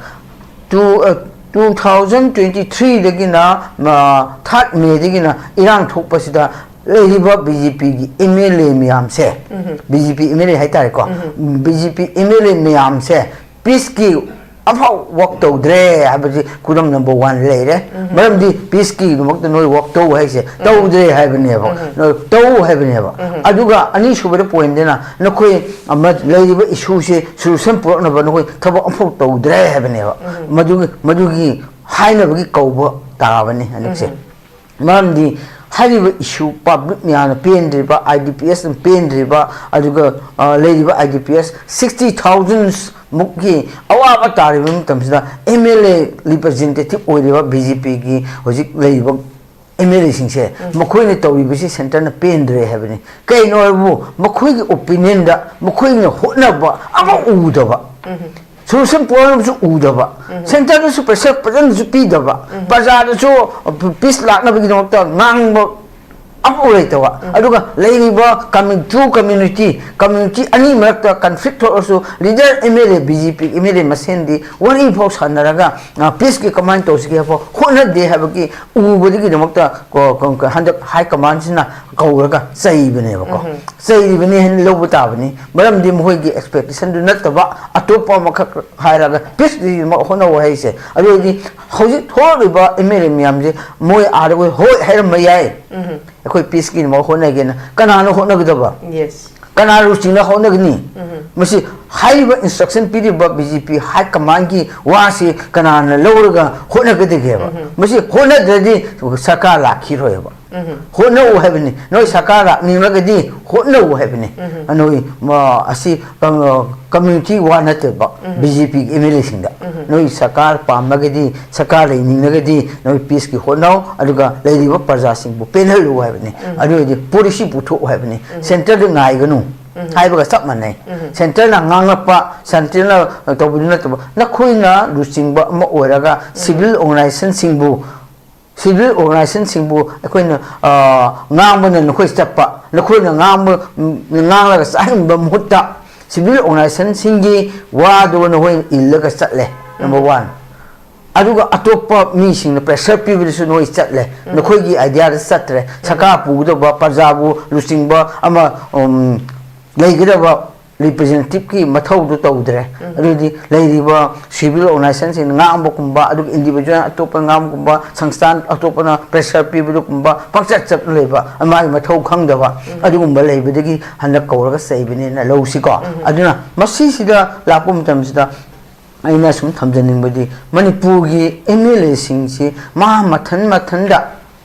two, ꯑ, two thousand twenty threeꯗꯒꯤꯅ, ꯑ, third Mayꯗꯒꯤꯅ ꯏꯔꯥꯡ ꯊꯣꯛꯄꯁꯤꯗ ꯂꯩꯔꯤꯕ BJPꯒꯤ MLA ꯃꯌꯥꯝꯁꯦ, BJP MLA ꯍꯥꯏꯇꯥꯔꯦꯀꯣ, BJP MLA ꯃꯌꯥꯝꯁꯦ peaceꯀꯤ ꯑꯐꯥꯎ work ꯇꯧꯗ꯭ꯔꯦ ꯍꯥꯏꯕꯁꯤ ꯈꯨꯗꯝ number one ꯂꯩꯔꯦ꯫ ꯃꯔꯝꯗꯤ peaceꯀꯤꯗꯃꯛꯇ ꯅꯣꯏ work ꯇꯧ ꯍꯥꯏꯁꯦ ꯇꯧꯗ꯭ꯔꯦ ꯍꯥꯏꯕꯅꯦꯕ, ꯅꯣꯏ ꯇꯧ ꯍꯥꯏꯕꯅꯦꯕ꯫ ꯑꯗꯨꯒ ꯑꯅꯤꯁꯨꯕꯗ pointꯗꯅ ꯅꯈꯣꯏ ꯑꯃ ꯂꯩꯔꯤꯕ issueꯁꯦ solution ꯄꯨꯔꯛꯅꯕ ꯅꯈꯣꯏ ꯊꯕꯛ ꯑꯃꯐꯥꯎ ꯇꯧꯗ꯭ꯔꯦ ꯍꯥꯏꯕꯅꯦꯕ꯫ ꯃꯗꯨꯒꯤ, ꯃꯗꯨꯒꯤ ꯍꯥꯏꯅꯕꯒꯤ ꯀꯧꯕ ꯇꯥꯕꯅꯤ ꯍꯟꯗꯛꯁꯦ꯫ ꯃꯔꯝꯗꯤ ꯍꯥꯏꯔꯤꯕ issue, public ꯃꯌꯥꯝꯅ ꯄꯦꯟꯗ꯭ꯔꯤꯕ, IDPsꯅ ꯄꯦꯟꯗ꯭ꯔꯤꯕ, ꯑꯗꯨꯒ, ꯑ, ꯂꯩꯔꯤꯕ IDPs sixty thousand ꯃꯨꯛꯀꯤ ꯑꯋꯥꯕ ꯇꯥꯔꯤꯕ ꯃꯇꯝꯁꯤꯗ MLA representative ꯑꯣꯏꯔꯤꯕ BJPꯒꯤ ꯍꯧꯖꯤꯛ ꯂꯩꯔꯤꯕ MLAꯁꯤꯡꯁꯦ, ꯃꯈꯣꯏꯅ ꯇꯧꯔꯤꯕꯁꯤ centreꯅ ꯄꯦꯟꯗ꯭ꯔꯦ ꯍꯥꯏꯕꯅꯤ꯫ ꯀꯩꯅꯣ ꯍꯥꯏꯕꯕꯨ ꯃꯈꯣꯏꯒꯤ opinionꯗ ꯃꯈꯣꯏꯅ ꯍꯣꯠꯅꯕ ꯑꯃ ꯎꯗꯕ, solution ꯄꯨꯔꯛꯅꯕꯁꯨ ꯎꯗꯕ, centreꯗꯁꯨ pressure ꯐꯖꯅꯁꯨ ꯄꯤꯗꯕ, ꯄ꯭ꯔꯖꯥꯗꯁꯨ peace ꯂꯥꯛꯅꯕꯒꯤꯗꯃꯛꯇ ꯉꯥꯡꯕ ꯑꯃꯐꯥꯎ ꯂꯩꯇꯕ꯫ ꯑꯗꯨꯒ ꯂꯩꯔꯤꯕ commu- two community, community ꯑꯅꯤ ꯃꯔꯛꯇ conflict ꯊꯣꯛꯂꯁꯨ, leader M L A, B J P M L A ꯃꯁꯦꯟꯗꯤ ꯋꯥꯔꯤ ꯐꯥꯎ ꯁꯥꯟꯅꯔꯒ peaceꯀꯤ ꯀꯃꯥꯏꯅ ꯇꯧꯁꯤꯒꯦ ꯍꯥꯏꯕ ꯍꯣꯠꯅꯗꯦ ꯍꯥꯏꯕꯒꯤ ꯎꯕꯗꯒꯤꯗꯃꯛꯇ ꯀꯣ- ꯀꯣ- ꯍꯟꯗꯛ high commandꯁꯤꯅ ꯀꯧꯔꯒ ꯆꯩꯕꯅꯦꯕꯀꯣ꯫ ꯆꯩꯔꯤꯕꯅꯤ ꯍꯥꯏꯅ ꯂꯧꯕ ꯇꯥꯕꯅꯤ, ꯃꯔꯝꯗꯤ ꯃꯈꯣꯏꯒꯤ expectationꯗꯨ ꯅꯠꯇꯕ ꯑꯇꯣꯞꯄ ꯑꯃꯈꯛ ꯍꯥꯏꯔꯒ peaceꯀꯤꯗꯃꯛ ꯍꯣꯠꯅꯧ ꯍꯥꯏꯁꯦ꯫ ꯑꯗꯨ ꯑꯣꯏꯔꯗꯤ ꯍꯧꯖꯤꯛ ꯊꯣꯛꯂꯤꯕ M L A ꯃꯌꯥꯝꯁꯦ ꯃꯣꯏ ꯑꯥꯗ ꯍꯣꯏ ꯍꯣꯏ ꯍꯥꯏꯔꯝꯕ ꯌꯥꯏ, ꯑꯩꯈꯣꯏ peaceꯀꯤꯗꯃꯛ ꯍꯣꯠꯅꯒꯦꯅ꯫ ꯀꯅꯥꯅ ꯍꯣꯠꯅꯒꯗꯕ? Yes. ꯀꯅꯥ ꯂꯨꯆꯤꯡꯅ ꯍꯣꯠꯅꯒꯅꯤ? ꯃꯁꯤ ꯍꯥꯏꯔꯤꯕ instruction ꯄꯤꯔꯤꯕ B J P high commandꯀꯤ ꯋꯥꯁꯤ ꯀꯅꯥꯅ ꯂꯧꯔꯒ ꯍꯣꯠꯅꯒꯗꯒꯦꯕ? ꯃꯁꯤ ꯍꯣꯠꯅꯗ꯭ꯔꯗꯤ ꯁꯔꯀꯥꯔ ꯂꯥꯛꯈꯤꯔꯣꯏꯕ꯫ ꯍꯣꯠꯅꯧ ꯍꯥꯏꯕꯅꯤ꯫ ꯅꯣꯏ ꯁꯔꯀꯥꯔ ꯂꯥꯛꯅꯤꯡꯂꯒꯗꯤ ꯍꯣꯠꯅꯧ ꯍꯥꯏꯕꯅꯤ꯫ ꯅꯣꯏ ꯃ- ꯑꯁꯤ ꯀꯝ- community ꯋꯥ ꯅꯠꯇꯦꯕ꯫ B J P M L Aꯁꯤꯡꯗ ꯅꯣꯏ ꯁꯔꯀꯥꯔ ꯄꯥꯝꯃꯒꯗꯤ, ꯁꯔꯀꯥꯔ ꯂꯩꯅꯤꯡꯂꯒꯗꯤ ꯅꯣꯏ peaceꯀꯤ ꯍꯣꯠꯅꯧ, ꯑꯗꯨꯒ ꯂꯩꯔꯤꯕ ꯄ꯭ꯔꯖꯥꯁꯤꯡꯕꯨ ꯄꯦꯟꯍꯜꯂꯨ ꯍꯥꯏꯕꯅꯤ꯫ ꯑꯗꯨ ꯑꯣꯏꯔꯗꯤ policy ꯄꯨꯊꯣꯛꯎ ꯍꯥꯏꯕꯅꯤ꯫ Centreꯗ ꯉꯥꯏꯒꯅꯨ ꯍꯥꯏꯕꯒ ꯆꯞ ꯃꯥꯟꯅꯩ꯫ Centreꯅ ꯉꯥꯡꯂꯛꯄ, Centreꯅ ꯇꯧꯕꯗꯨ ꯅꯠꯇꯕ, ꯅꯈꯣꯏꯅ ꯂꯨꯆꯤꯡꯕ ꯑꯃ ꯑꯣꯏꯔꯒ civil organizationꯁꯤꯡꯕꯨ civil organizationꯁꯤꯡꯕꯨ ꯑꯩꯈꯣꯏꯅ, ꯑ, ꯉꯥꯡꯕꯅ ꯅꯈꯣꯏ ꯆꯠꯄ, ꯅꯈꯣꯏꯅ ꯉꯥꯡꯕ, ꯉꯥꯡꯂꯒ ꯆꯥꯍꯟꯕ ꯃꯍꯨꯠꯇ civil organizationꯁꯤꯡꯒꯤ ꯋꯥꯗꯨ ꯅꯈꯣꯏ ꯏꯜꯂꯒ ꯆꯠꯂꯦ, number one꯫ ꯑꯗꯨꯒ ꯑꯇꯣꯞꯄ ꯃꯤꯁꯤꯡꯅ pressure ꯄꯤꯕꯗꯁꯨ ꯅꯈꯣꯏ ꯆꯠꯂꯦ, ꯅꯈꯣꯏꯒꯤ ideaꯗ ꯆꯠꯇ꯭ꯔꯦ꯫ ꯁꯔꯀꯥꯔ ꯄꯨꯒꯗꯕ, ꯄ꯭ꯔꯖꯥꯕꯨ ꯂꯨꯆꯤꯡꯕ ꯑꯃ, ꯎꯝ, ꯂꯩꯒꯗꯕ representativeꯀꯤ ꯃꯊꯧꯗꯨ ꯇꯧꯗ꯭ꯔꯦ꯫ ꯑꯗꯨꯗꯤ ꯂꯩꯔꯤꯕ civil organizationꯁꯤꯡꯅ ꯉꯥꯡꯕꯒꯨꯝꯕ, ꯑꯗꯨꯒ individual ꯑꯇꯣꯞꯄ ꯉꯥꯡꯕꯒꯨꯝꯕ, ꯁꯪꯁꯊꯥꯟ ꯑꯇꯣꯞꯄꯅ pressure ꯄꯤꯕꯗꯨꯒꯨꯝꯕ, ꯄꯪꯆꯠ ꯆꯠ ꯂꯩꯕ, ꯃꯥꯒꯤ ꯃꯊꯧ ꯈꯪꯗꯕ, ꯑꯗꯨꯒꯨꯝꯕ ꯂꯩꯕꯗꯒꯤ ꯍꯟꯗꯛ ꯀꯧꯔꯒ ꯆꯩꯕꯅꯦꯅ ꯂꯧꯁꯤꯀꯣ꯫ ꯑꯗꯨꯅ ꯃꯁꯤꯁꯤꯗ ꯂꯥꯛꯄ ꯃꯇꯝꯁꯤꯗ ꯑꯩꯅ ꯁꯨꯝ ꯊꯝꯖꯅꯤꯡꯕꯗꯤ, ꯃꯅꯤꯄꯨꯔꯒꯤ M L Aꯁꯤꯡꯁꯤ ꯃꯥ ꯃꯊꯟ ꯃꯊꯟꯗ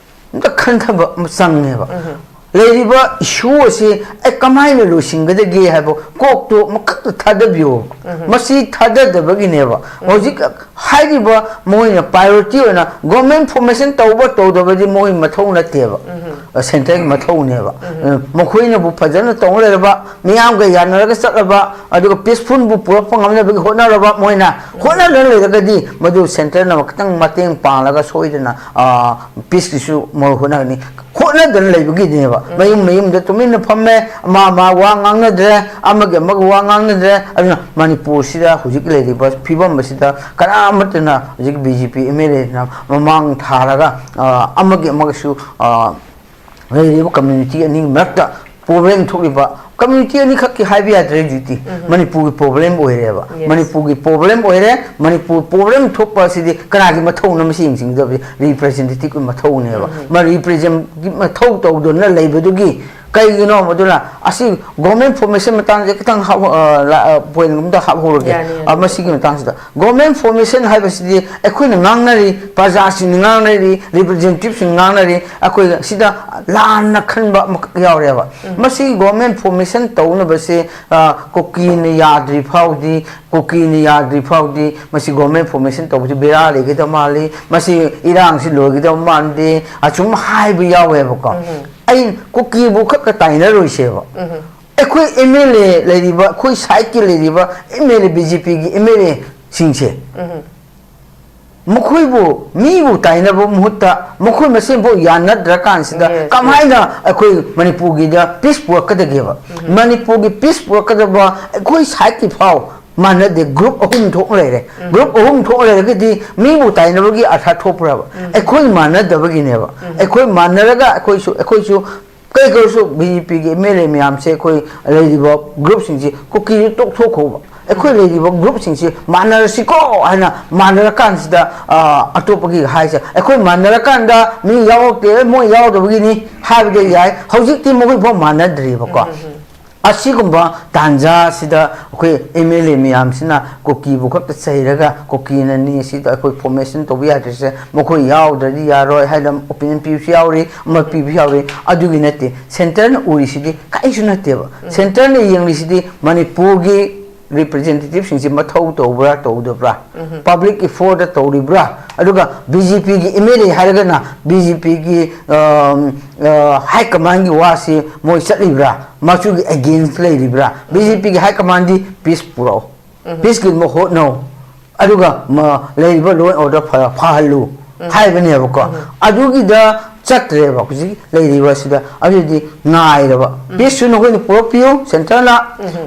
ꯑꯝꯇ ꯈꯟꯊꯕ ꯑꯃ ꯆꯪꯉꯦꯕ꯫ ꯂꯩꯔꯤꯕ issue ꯑꯁꯤ ꯑꯩ ꯀꯃꯥꯏꯅ ꯂꯣꯏꯁꯤꯟꯒꯗꯒꯦ ꯍꯥꯏꯕ ꯀꯣꯛꯇꯣ ꯑꯃꯈꯛꯇ ꯊꯥꯗꯕꯤꯌꯣꯕ꯫ ꯃꯁꯤ ꯊꯥꯗꯗꯕꯒꯤꯅꯦꯕ ꯍꯧꯖꯤꯛ ꯍꯥꯏꯔꯤꯕ ꯃꯣꯏꯅ priority ꯑꯣꯏꯅ government formation ꯇꯧꯕ ꯇꯧꯗꯕꯗꯤ ꯃꯣꯏ ꯃꯊꯧ ꯅꯠꯇꯦꯕ꯫ Centreꯒꯤ ꯃꯊꯧꯅꯦꯕ꯫ ꯃꯈꯣꯏꯅꯕꯨ ꯐꯖꯅ ꯇꯧ ꯂꯩꯔꯕ, ꯃꯤꯌꯥꯝꯒ ꯌꯥꯅꯔꯒ ꯆꯠꯂꯕ, ꯑꯗꯨꯒ peacefulꯕꯨ ꯄꯨꯔꯛꯄ ꯉꯝꯅꯕꯒꯤ ꯍꯣꯠꯅꯔꯕ, ꯃꯣꯏꯅ ꯍꯣꯠꯅꯗꯨꯅ ꯂꯩꯔꯒꯗꯤ ꯃꯗꯨ Centreꯅ ꯈꯤꯇꯪ ꯃꯇꯦꯡ ꯄꯥꯡꯂꯒ ꯁꯣꯏꯗꯅ, ꯑ, peaceꯀꯤꯁꯨ ꯃꯣꯏ ꯍꯣꯠꯅꯒꯅꯤ꯫ ꯍꯣꯠꯅꯗꯅ ꯂꯩꯕꯒꯤꯅꯦꯕ꯫ ꯃꯌꯨꯝ ꯃꯌꯨꯝꯗ ꯇꯨꯃꯤꯟꯅ ꯐꯝꯃꯦ, ꯑꯃ ꯑꯃ ꯋꯥ ꯉꯥꯡꯅꯗ꯭ꯔꯦ, ꯑꯃꯒꯤ ꯑꯃꯒ ꯋꯥ ꯉꯥꯡꯅꯗ꯭ꯔꯦ꯫ ꯑꯗꯨꯅ ꯃꯅꯤꯄꯨꯔꯁꯤꯗ ꯍꯧꯖꯤꯛ ꯂꯩꯔꯤꯕ ꯐꯤꯕꯝ ꯑꯁꯤꯗ ꯀꯅꯥꯃꯠꯇꯅ ꯍꯧꯖꯤꯛ B J P M L ꯑꯦꯅ ꯃꯃꯥꯡ ꯊꯥꯔꯒ, ꯑ, ꯑꯃꯒꯤ ꯑꯃꯒꯁꯨ, ꯑ, ꯂꯩꯔꯤꯕ ꯀꯝꯃ꯭ꯌꯨꯅꯤꯇꯤ ꯑꯅꯤꯒꯤ ꯃꯔꯛꯇ ꯄ꯭ꯔꯣꯕ꯭ꯂꯦꯝ ꯊꯣꯛꯂꯤꯕ, ꯀꯝꯃ꯭ꯌꯨꯅꯤꯇꯤ ꯑꯅꯤꯈꯛꯀꯤ ꯍꯥꯏꯕ ꯌꯥꯗ꯭ꯔꯦ ꯍꯧꯖꯤꯛꯇꯤ꯫ ꯃꯅꯤꯄꯨꯔꯒꯤ ꯄ꯭ꯔꯣꯕ꯭ꯂꯦꯝ ꯑꯣꯏꯔꯦꯕ꯫ Yes. ꯃꯅꯤꯄꯨꯔꯒꯤ ꯄ꯭ꯔꯣꯕ꯭ꯂꯦꯝ ꯑꯣꯏꯔꯦ꯫ ꯃꯅꯤꯄꯨꯔ ꯄ꯭ꯔꯣꯕ꯭ꯂꯦꯝ ꯊꯣꯛꯄ ꯑꯁꯤꯗꯤ ꯀꯅꯥꯒꯤ ꯃꯊꯧꯅꯣ? ꯃꯁꯤ ꯌꯦꯡꯁꯤꯟꯒꯗꯕꯁꯦ ꯔꯤꯄ꯭ꯔꯖꯦꯟꯇꯦꯇꯤꯚꯀꯤ ꯃꯊꯧꯅꯦꯕ꯫ ꯃꯥ ꯔꯤꯄ꯭ꯔꯖꯦꯟꯇꯦꯇꯤꯚ ꯃꯊꯧ ꯇꯧꯗꯨꯅ ꯂꯩꯕꯗꯨꯒꯤ ꯀꯩꯒꯤꯅꯣ? ꯃꯗꯨꯅ ꯑꯁꯤ ꯒꯣꯔꯃꯦꯟ ꯐꯣꯔꯃꯦꯁꯟ ꯃꯇꯥꯡꯁꯦ ꯈꯤꯇꯪ ꯍꯥꯞ-, ꯑ, ꯂꯥ-, ꯑ, ꯄꯣꯏꯟ ꯑꯃꯗ ꯍꯥꯞꯍꯧꯔꯒꯦ꯫ ꯌꯥꯅꯤ, ꯌꯥꯅꯤ꯫ ꯑ, ꯃꯁꯤꯒꯤ ꯃꯇꯥꯡꯁꯤꯗ ꯒꯣꯔꯃꯦꯟ ꯐꯣꯔꯃꯦꯁꯟ ꯍꯥꯏꯕꯁꯤꯗꯤ ꯑꯩꯈꯣꯏꯅ ꯉꯥꯡꯅꯔꯤ, ꯄ꯭ꯔꯖꯥꯁꯤꯡꯅ ꯉꯥꯡꯅꯔꯤ, ꯔꯤꯄ꯭ꯔꯖꯦꯟꯇꯦꯇꯤꯚꯁꯤꯡꯅ ꯉꯥꯡꯅꯔꯤ, ꯑꯩꯈꯣꯏ ꯁꯤꯗ ꯂꯥꯟꯅ ꯈꯟꯕ ꯑꯃꯈꯛ ꯌꯥꯎꯔꯦꯕ꯫ ꯃꯁꯤꯒꯤ ꯒꯣꯔꯃꯦꯟ ꯐꯣꯔꯃꯦꯁꯟ ꯇꯧꯅꯕꯁꯦ, ꯑ, ꯀꯨꯀꯤꯅ ꯌꯥꯗ꯭ꯔꯤ ꯐꯥꯎꯗꯤ, ꯀꯨꯀꯤꯅ ꯌꯥꯗ꯭ꯔꯤ ꯐꯥꯎꯗꯤ ꯃꯁꯤ ꯒꯣꯔꯃꯦꯟ ꯐꯣꯔꯃꯦꯁꯟ ꯇꯧꯕꯁꯤ ꯕꯦꯔꯥ ꯂꯩꯒꯗꯕ ꯃꯥꯜꯂꯤ, ꯃꯁꯤ ꯏꯔꯥꯡꯁꯤ ꯂꯣꯏꯒꯗꯕ ꯃꯥꯟꯗꯦ, ꯑꯁꯨꯝ ꯍꯥꯏꯕ ꯌꯥꯎꯋꯦꯕꯀꯣ꯫ ꯑꯩ ꯀꯨꯀꯤꯕꯨ ꯈꯛꯇ ꯇꯥꯏꯅꯔꯣꯏꯁꯦꯕ꯫ ꯑꯩꯈꯣꯏ ꯑꯦꯝ ꯑꯦꯜ ꯑꯦ ꯂꯩꯔꯤꯕ, ꯑꯩꯈꯣꯏ ꯁꯥꯏꯠꯀꯤ ꯂꯩꯔꯤꯕ ꯑꯦꯝ ꯑꯦꯜ ꯑꯦ, ꯕꯤ ꯖꯦ ꯄꯤꯒꯤ ꯑꯦꯝ ꯑꯦꯜ ꯑꯦꯁꯤꯡꯁꯦ, ꯃꯈꯣꯏꯕꯨ, ꯃꯤꯕꯨ ꯇꯥꯏꯅꯕ ꯃꯍꯨꯠꯇ ꯃꯈꯣꯏ ꯃꯁꯦꯟꯐꯥꯎ ꯌꯥꯅꯗ꯭ꯔꯀꯥꯟꯁꯤꯗ, yes, ꯀꯃꯥꯏꯅ ꯑꯩꯈꯣꯏ ꯃꯅꯤꯄꯨꯔꯒꯤꯗ ꯄꯤꯁ ꯄꯨꯔꯛꯀꯗꯒꯦꯕ? ꯃꯅꯤꯄꯨꯔꯒꯤ ꯄꯤꯁ ꯄꯨꯔꯛꯀꯗꯕ ꯑꯩꯈꯣꯏ ꯁꯥꯏꯠꯀꯤ ꯐꯥꯎ ꯃꯥꯟꯅꯗꯦ꯫ ꯒ꯭ꯔꯨꯞ ꯑꯍꯨꯝ ꯊꯣꯛꯅ ꯂꯩꯔꯦ꯫ ꯒ꯭ꯔꯨꯞ ꯑꯍꯨꯝ ꯊꯣꯛꯅ ꯂꯩꯔꯒꯗꯤ ꯃꯤꯕꯨ ꯇꯥꯏꯅꯕꯒꯤ ꯑꯔꯊ ꯊꯣꯛꯄ꯭ꯔꯕ? ꯑꯩꯈꯣꯏ ꯃꯥꯟꯅꯗꯕꯒꯤꯅꯦꯕ꯫ ꯑꯩꯈꯣꯏ ꯃꯥꯟꯅꯔꯒ ꯑꯩꯈꯣꯏꯁꯨ, ꯑꯩꯈꯣꯏꯁꯨ ꯀꯩ ꯀꯧꯔꯁꯨ ꯕꯤ ꯖꯦ ꯄꯤꯒꯤ ꯑꯦꯝ ꯑꯦꯜ ꯑꯦ ꯃꯌꯥꯝꯁꯦ, ꯑꯩꯈꯣꯏ ꯂꯩꯔꯤꯕ ꯒ꯭ꯔꯨꯞꯁꯤꯡꯁꯤ ꯀꯨꯀꯤꯁꯤ ꯇꯣꯛꯊꯣꯛꯈꯣꯕ꯫ ꯑꯩꯈꯣꯏ ꯂꯩꯔꯤꯕ ꯒ꯭ꯔꯨꯞꯁꯤꯡꯁꯤ ꯃꯥꯟꯅꯔꯁꯤꯀꯣ ꯍꯥꯏꯅ ꯃꯥꯟꯅꯔꯀꯥꯟꯁꯤꯗ, ꯑ, ꯑꯇꯣꯞꯄꯒꯤ ꯍꯥꯏꯁꯦ, ꯑꯩꯈꯣꯏ ꯃꯥꯟꯅꯔꯀꯥꯟꯗ ꯃꯤ ꯌꯥꯎꯔꯛꯇꯦ, ꯃꯣꯏ ꯌꯥꯎꯗꯕꯒꯤꯅꯤ ꯍꯥꯏꯕꯗꯤ ꯌꯥꯏ꯫ ꯍꯧꯖꯤꯛꯇꯤ ꯃꯈꯣꯏ ꯐꯥꯎ ꯃꯥꯟꯅꯗ꯭ꯔꯤꯕꯀꯣ꯫ ꯑꯁꯤꯒꯨꯝꯕ ꯇꯥꯟꯖꯥꯁꯤꯗ ꯑꯩꯈꯣꯏ ꯑꯦꯝ ꯑꯦꯜ ꯑꯦ ꯃꯌꯥꯝꯁꯤꯅ ꯀꯨꯀꯤꯕꯨ ꯈꯛꯇ ꯆꯩꯔꯒ ꯀꯨꯀꯤꯅꯅꯤ ꯁꯤꯗ ꯑꯩꯈꯣꯏ ꯐꯣꯔꯃꯦꯁꯟ ꯇꯧꯕ ꯌꯥꯗ꯭ꯔꯤꯁꯦ, ꯃꯈꯣꯏ ꯌꯥꯎꯗ꯭ꯔꯗꯤ ꯌꯥꯔꯣꯏ ꯍꯥꯏꯅ ꯑꯣꯄꯤꯅꯤꯌꯟ ꯄꯤꯕꯁꯨ ꯌꯥꯎꯔꯤ, ꯑꯃ ꯄꯤꯕꯁꯨ ꯌꯥꯎꯔꯤ꯫ ꯑꯗꯨꯒꯤ ꯅꯠꯇꯦ꯫ ꯁꯦꯟꯇꯔꯅ ꯎꯔꯤꯁꯤꯗꯤ ꯀꯔꯤꯁꯨ ꯅꯠꯇꯦꯕ꯫ ꯁꯦꯟꯇꯔꯅ ꯌꯦꯡꯂꯤꯁꯤꯗꯤ ꯃꯅꯤꯄꯨꯔꯒꯤ ꯔꯤꯄ꯭ꯔꯖꯦꯟꯇꯦꯇꯤꯚꯁꯤꯡꯁꯤ ꯃꯊꯧ ꯇꯧꯕ꯭ꯔꯥ ꯇꯧꯗꯕ꯭ꯔꯥ, ꯄꯕ꯭ꯂꯤꯛꯀꯤ ꯐꯣꯔꯗ ꯇꯧꯔꯤꯕ꯭ꯔꯥ, ꯑꯗꯨꯒ ꯕꯤ ꯖꯦ ꯄꯤꯒꯤ ꯑꯦꯝ ꯑꯦꯜ ꯑꯦ ꯍꯥꯏꯔꯒꯅ ꯕꯤ ꯖꯦ ꯄꯤꯒꯤ ꯍꯥꯏ ꯀꯃꯥꯟꯒꯤ ꯋꯥꯁꯤ ꯃꯣꯏ ꯆꯠꯂꯤꯕ꯭ꯔꯥ, ꯃꯆꯨꯒꯤ ꯑꯦꯒꯦꯟꯁ ꯂꯩꯔꯤꯕ꯭ꯔꯥ? ꯕꯤ ꯖꯦ ꯄꯤꯒꯤ ꯍꯥꯏ ꯀꯃꯥꯟꯗꯤ ꯄꯤꯁ ꯄꯨꯔꯛꯑꯣ, ꯄꯤꯁꯀꯤꯗꯃꯛ ꯍꯣꯠꯅꯧ, ꯑꯗꯨꯒ ꯃ-, ꯂꯩꯔꯤꯕ ꯂꯣ ꯑꯦꯟ ꯑꯣꯔꯗꯔ ꯐ-, ꯐꯍꯜꯂꯨ ꯍꯥꯏꯕꯅꯦꯕꯀꯣ꯫ ꯑꯗꯨꯒꯤꯗ ꯇꯠꯇ꯭ꯔꯦꯕ ꯍꯧꯖꯤꯛ ꯂꯩꯔꯤꯕ ꯑꯁꯤꯗ꯫ ꯑꯗꯨꯗꯤ ꯉꯥꯏꯔꯕ, ꯄꯤꯁꯁꯨ ꯅꯈꯣꯏꯅ ꯄꯨꯔꯛꯄꯤꯌꯨ ꯁꯦꯟꯇꯔꯅ,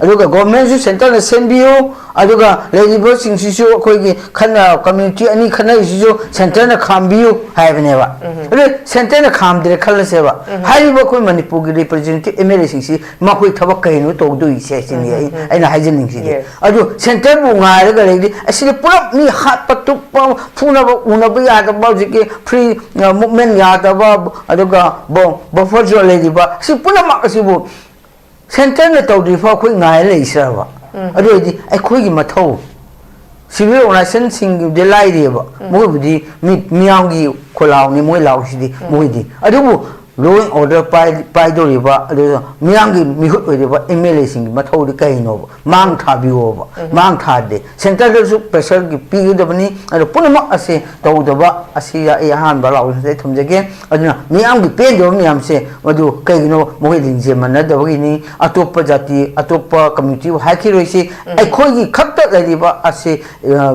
ꯑꯗꯨꯒ ꯒꯣꯔꯃꯦꯟꯁꯨ ꯁꯦꯟꯇꯔꯅ ꯁꯦꯝꯕꯤꯌꯨ, ꯑꯗꯨꯒ ꯂꯩꯔꯤꯕꯁꯤꯡꯁꯤꯁꯨ ꯑꯩꯈꯣꯏꯒꯤ ꯈꯟꯅ ꯀꯝꯃ꯭ꯌꯨꯅꯤꯇꯤ ꯑꯅꯤ ꯈꯟꯅꯔꯤꯁꯤꯁꯨ ꯁꯦꯟꯇꯔꯅ ꯈꯥꯝꯕꯤꯌꯨ ꯍꯥꯏꯕꯅꯦꯕ꯫ ꯑꯗꯨ ꯁꯦꯟꯇꯔꯅ ꯈꯥꯝꯗ꯭ꯔꯦ ꯈꯜꯂꯁꯦꯕ, ꯍꯥꯏꯔꯤꯕ ꯑꯩꯈꯣꯏ ꯃꯅꯤꯄꯨꯔꯒꯤ ꯔꯤꯄ꯭ꯔꯖꯦꯟꯇꯦꯇꯤꯚ ꯑꯦꯝ ꯑꯦꯜ ꯑꯦꯁꯤꯡꯁꯤ ꯃꯈꯣꯏ ꯊꯕꯛ ꯀꯩꯅꯣ ꯇꯧꯗꯣꯏꯁꯦ ꯁꯤꯅꯤ ꯑꯩ- ꯑꯩꯅ ꯍꯥꯏꯖꯅꯤꯡꯁꯤꯗꯤ꯫ ꯑꯗꯨ ꯁꯦꯟꯇꯔꯕꯨ ꯉꯥꯏꯔꯒ ꯂꯩꯔꯗꯤ ꯑꯁꯤꯗ ꯄꯨꯂꯞ ꯃꯤ ꯍꯥꯠꯄ ꯇꯨꯞꯄ, ꯐꯨꯅꯕ ꯎꯅꯕ ꯌꯥꯗꯕ, ꯍꯧꯖꯤꯛꯀꯤ ꯐ꯭ꯔꯤ ꯃꯨꯞꯃꯦꯟ ꯌꯥꯗꯕ, ꯑꯗꯨꯒ ꯕꯐꯔ ꯖꯣꯟ ꯂꯩꯔꯤꯕ ꯁꯤ ꯄꯨꯝꯅꯃꯛ ꯑꯁꯤꯕꯨ ꯁꯦꯟꯇꯔꯅ ꯇꯧꯗ꯭ꯔꯤ ꯐꯥꯎ ꯑꯩꯈꯣꯏ ꯉꯥꯏꯔ ꯂꯩꯁꯤꯔꯕ? ꯑꯗꯨ ꯑꯣꯏꯔꯗꯤ ꯑꯩꯈꯣꯏꯒꯤ ꯃꯊꯧ, ꯁꯤꯚꯤꯜ ꯑꯣꯔꯒꯅꯥꯏꯖꯦꯁꯟꯁꯤꯡꯒꯤꯗꯤ ꯂꯥꯏꯔꯤꯑꯕ, ꯃꯈꯣꯏꯕꯨꯗꯤ ꯃꯤ ꯃꯤꯌꯥꯝꯒꯤ ꯈꯣꯜꯂꯥꯎꯅꯤ ꯃꯣꯏ ꯂꯥꯎꯁꯤꯗꯤ꯫ ꯃꯣꯏꯗꯤ ꯑꯗꯨꯕꯨ ꯂꯣ ꯑꯦꯟ ꯑꯣꯔꯗꯔ ꯄꯥꯏꯗꯧꯔꯤꯕ, ꯑꯗꯨꯒ ꯃꯤꯌꯥꯝꯒꯤ ꯃꯤꯍꯨꯠ ꯑꯣꯏꯔꯤꯕ ꯑꯦꯝ ꯑꯦꯜ ꯑꯦꯁꯤꯡꯒꯤ ꯃꯊꯧꯗꯤ ꯀꯩꯅꯣꯕ? ꯃꯥꯡ ꯊꯥꯕꯤꯌꯣꯕ꯫ ꯃꯥꯡ ꯊꯥꯗꯦ, ꯁꯦꯟꯇꯔꯗꯁꯨ ꯄ꯭ꯔꯦꯁꯔꯒꯤ ꯄꯤꯒꯗꯕꯅꯤ꯫ ꯑꯗꯣ ꯄꯨꯝꯅꯃꯛ ꯑꯁꯦ ꯇꯧꯗꯕ ꯑꯁꯤ ꯑꯩ ꯑꯍꯥꯟꯕ ꯂꯥꯎꯁꯤꯗ ꯊꯝꯖꯒꯦ꯫ ꯑꯗꯨꯅ ꯃꯤꯌꯥꯝꯒꯤ ꯄꯦꯟꯗꯕ ꯃꯌꯥꯝꯁꯦ ꯃꯗꯨ ꯀꯩꯒꯤꯅꯣ? ꯃꯈꯣꯏ ꯂꯤꯡꯖꯦꯜ ꯃꯥꯟꯅꯗꯕꯒꯤꯅꯤ꯫ ꯑꯇꯣꯞꯄ ꯖꯥꯇꯤ, ꯑꯇꯣꯞꯄ ꯀꯝꯃ꯭ꯌꯨꯅꯤꯇꯤꯕꯨ ꯍꯥꯏꯈꯤꯔꯣꯏꯁꯤ꯫ ꯑꯩꯈꯣꯏꯒꯤ ꯈꯛꯇ ꯂꯩꯔꯤꯕ ꯑꯁꯤ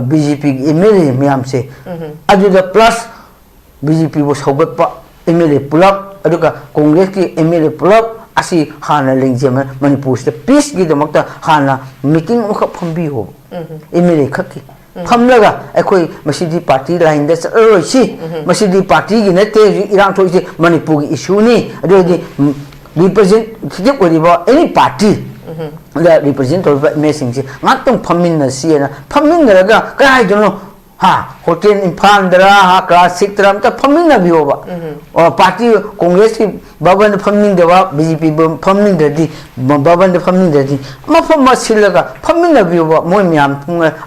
ꯕꯤ ꯖꯦ ꯄꯤꯒꯤ ꯑꯦꯝ ꯑꯦꯜ ꯑꯦ ꯃꯌꯥꯝꯁꯦ, ꯑꯗꯨꯗ ꯄ꯭ꯂꯁ ꯕꯤ ꯖꯦ ꯄꯤꯕꯨ ꯁꯧꯒꯠꯄ ꯑꯦꯝ ꯑꯦꯜ ꯑꯦ ꯄꯨꯂꯞ, ꯑꯗꯨꯒ ꯀꯣꯡꯒ꯭ꯔꯦꯁꯀꯤ ꯑꯦꯝ ꯑꯦꯜ ꯑꯦ ꯄꯨꯂꯞ ꯑꯁꯤ ꯍꯥꯟꯅ ꯂꯤꯡꯖꯦꯜ ꯃꯅꯤꯄꯨꯔꯁꯤꯗ ꯄꯤꯁꯀꯤꯗꯃꯛꯇ ꯍꯥꯟꯅ ꯃꯤꯇꯤꯡ ꯑꯃꯈꯛ ꯐꯝꯕꯤꯌꯣꯕ꯫ ꯑꯦꯝ ꯑꯦꯜ ꯑꯦ ꯈꯛꯀꯤ ꯐꯝꯂꯒ ꯑꯩꯈꯣꯏ ꯃꯁꯤꯗꯤ ꯄꯥꯔꯇꯤ ꯂꯥꯏꯟꯗ ꯆꯠꯂꯔꯣꯏꯁꯤ, ꯃꯁꯤꯗꯤ ꯄꯥꯔꯇꯤꯒꯤ ꯅꯠꯇꯦ, ꯍꯧꯖꯤꯛ ꯏꯔꯥꯡ ꯊꯣꯛꯏꯁꯦ ꯃꯅꯤꯄꯨꯔꯒꯤ ꯏꯁꯨꯅꯤ꯫ ꯑꯗꯨ ꯑꯣꯏꯔꯗꯤ ꯔꯤꯄ꯭ꯔꯖꯦꯟꯇꯦꯇꯤꯚ ꯑꯣꯏꯔꯤꯕ ꯑꯦꯅꯤ ꯄꯥꯔꯇꯤ ꯗ ꯔꯤꯄ꯭ꯔꯖꯦꯟ ꯇꯧꯔꯤꯕ ꯑꯦꯝ ꯑꯦꯜ ꯑꯦꯁꯤꯡꯁꯦ ꯉꯥꯛꯇꯪ ꯐꯝꯃꯤꯟꯅꯁꯤꯅ ꯐꯝꯃꯤꯟꯅꯔꯒ ꯀꯗꯥꯏꯗꯅꯣ, ꯍꯥ, ꯍꯣꯇꯦꯜ ꯏꯝꯐꯥꯜꯗꯔ, ꯍꯥ, ꯀ꯭ꯂꯥꯁꯤꯛꯇꯔ ꯑꯝꯇ ꯐꯝꯃꯤꯟꯅꯕꯤꯌꯣꯕ꯫ ꯑꯣ, ꯄꯥꯔꯇꯤ ꯀꯣꯡꯒ꯭ꯔꯦꯁꯀꯤ ꯚꯕꯟꯗ ꯐꯝꯅꯤꯡꯗꯕ, ꯕꯤ ꯖꯦ ꯄꯤ ꯐꯝꯅꯤꯡꯗ꯭ꯔꯗꯤ, ꯚꯕꯟꯗ ꯐꯝꯅꯤꯡꯗ꯭ꯔꯗꯤ ꯃꯐꯝ ꯑꯃ ꯁꯤꯜꯂꯒ ꯐꯝꯃꯤꯟꯅꯕꯤꯌꯣꯕ꯫ ꯃꯣꯏ ꯃꯌꯥꯝ